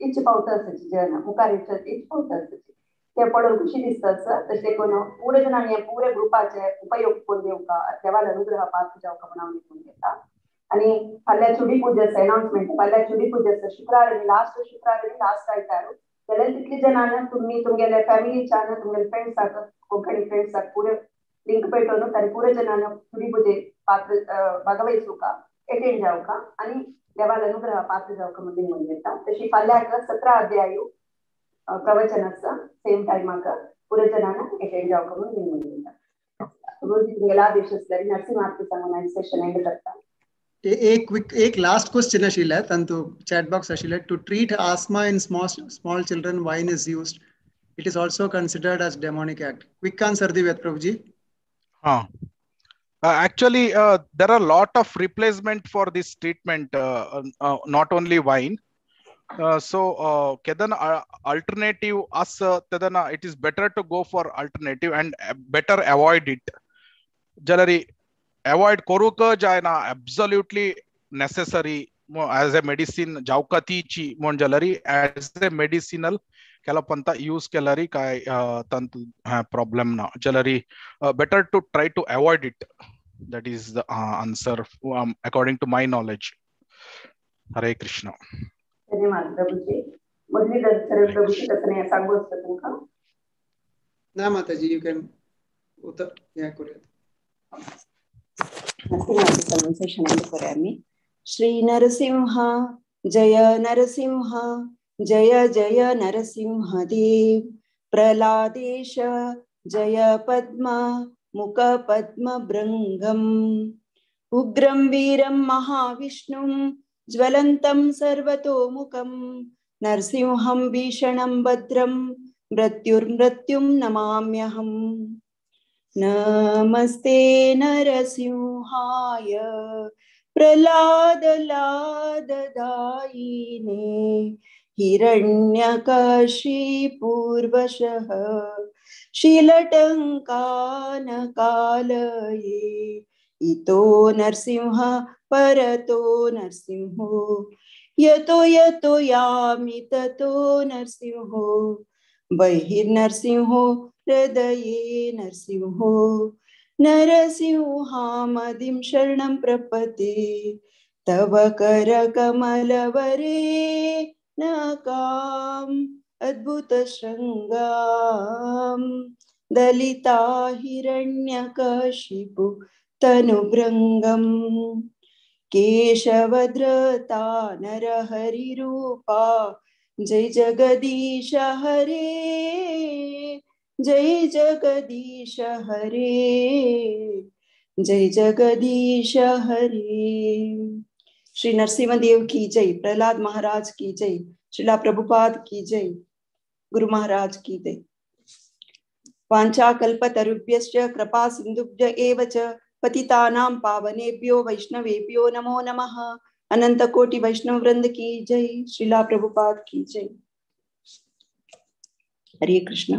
इच्छ पावता आसाची, जन मुखार इच्छ पावता आसाची. ते पळोवन खुशी दिसता आसा. तशें करून पुरे जणांनी हे पुरे ग्रुपाचे उपयोग करून घेवका, देवाल अनुग्रह पात्र जावका म्हणून हांव विनवणी घेता. आणि फाल्यां चुडी पूजेचं अनाउन्समेंट, फाल्यां चुडी पूजेचं शुक्रार आनी लास्ट शुक्रार आनी लास्ट आयतार जाल्यार तितले जणांना तुमी तुमगेले फॅमिलीच्यान तुमगेले फ्रेंड्साक, कोंकणी फ्रेंड्साक पुरे लिंक पेटोवन तांणी पुरे जणांना चुडी पूजे पात्र भागवयचुका, एटेंड जावका आनी देवाल अनुग्रह पात्र जावका म्हणून विनवणी घेता. तशी फाल्यांक 17 अध्यायू प्रवचन आसा, सेम टायमाक पुरे जणांना एटेंड जावका म्हणून विनवणी घेता. रोजी तुमगेले आदेश आसल्यार नरसिंह आरती सांगून सेशन एंड करता. एक क्विक एक लास्ट क्वेश्चन आशिल्लें तांतू चॅट बॉक्स आशिल्लें. To treat asthma in small children wine is used, it is also considered as demonic act. Quick answer दिव्यात प्रभुजी. हाँ, actually there are lot of replacement for this treatment, not only wine. So केदना alternative as तेदना it is better to go for alternative and better avoid it. जाल्यार avoid करूंक जायना, absolutely necessary as a medicine जावका तीची म्हण जाल्यार as a medicinal केला पंता use केल्यार काय तांतू problem ना. जाल्यार better to try to avoid it. That is the answer according to my knowledge. Hare Krishna. धन्यवाद प्रभुजी. मुरलीधर सर प्रभुजी तसं सांगू आसता तुमकां? ना माताजी, you can हें करूया. सेशन एंड करूया आमी. श्री नरसिंह जय नरसिंह जय जय नरसिंह देव, प्रहलादेश जय पद्म मुख पद्म भृंगम, उग्रं वीरं महाविष्णुं ज्वलन्तं सर्वतोमुखं, नरसिंहं भीषणं भद्रं मृत्युर्मृत्युं नमाम्यहम्. नमस्ते नरसिंहाय प्रहलाद लाददायिने, हिरण्यकशिपूर्वशः शिलटङ्कानकालये, इतो नरसिंह परतो नरसिंहो, यतो यतो यामि ततो नरसिंहो, बहिर्नरसिंहो हृदये नरसिंहो, नरसिंहामदिं शरणं प्रपते, तव करकमलवरे नकाम् अद्भुत शृंगां, दलिता हिरण्यकशिपु तनुभृंगं, केशवधृता नरहरिरूपा, जय जगदीश हरे जय जगदीश हरे जय जगदीश हरे. श्री नरसिंहदेव की जय, प्रहलाद महाराज की जय, श्रीला प्रभुपाद की जय, गुरु महाराज की जय. वाञ्छा कल्पतरुभ्यश्च कृपा सिन्धुभ्य एव च पतितानां पावनेभ्यो वैष्णवेभ्यो नमो नमः. अनंत कोटि वैष्णव वृंद की जय, श्रीला प्रभुपाद की जय. हरे कृष्ण.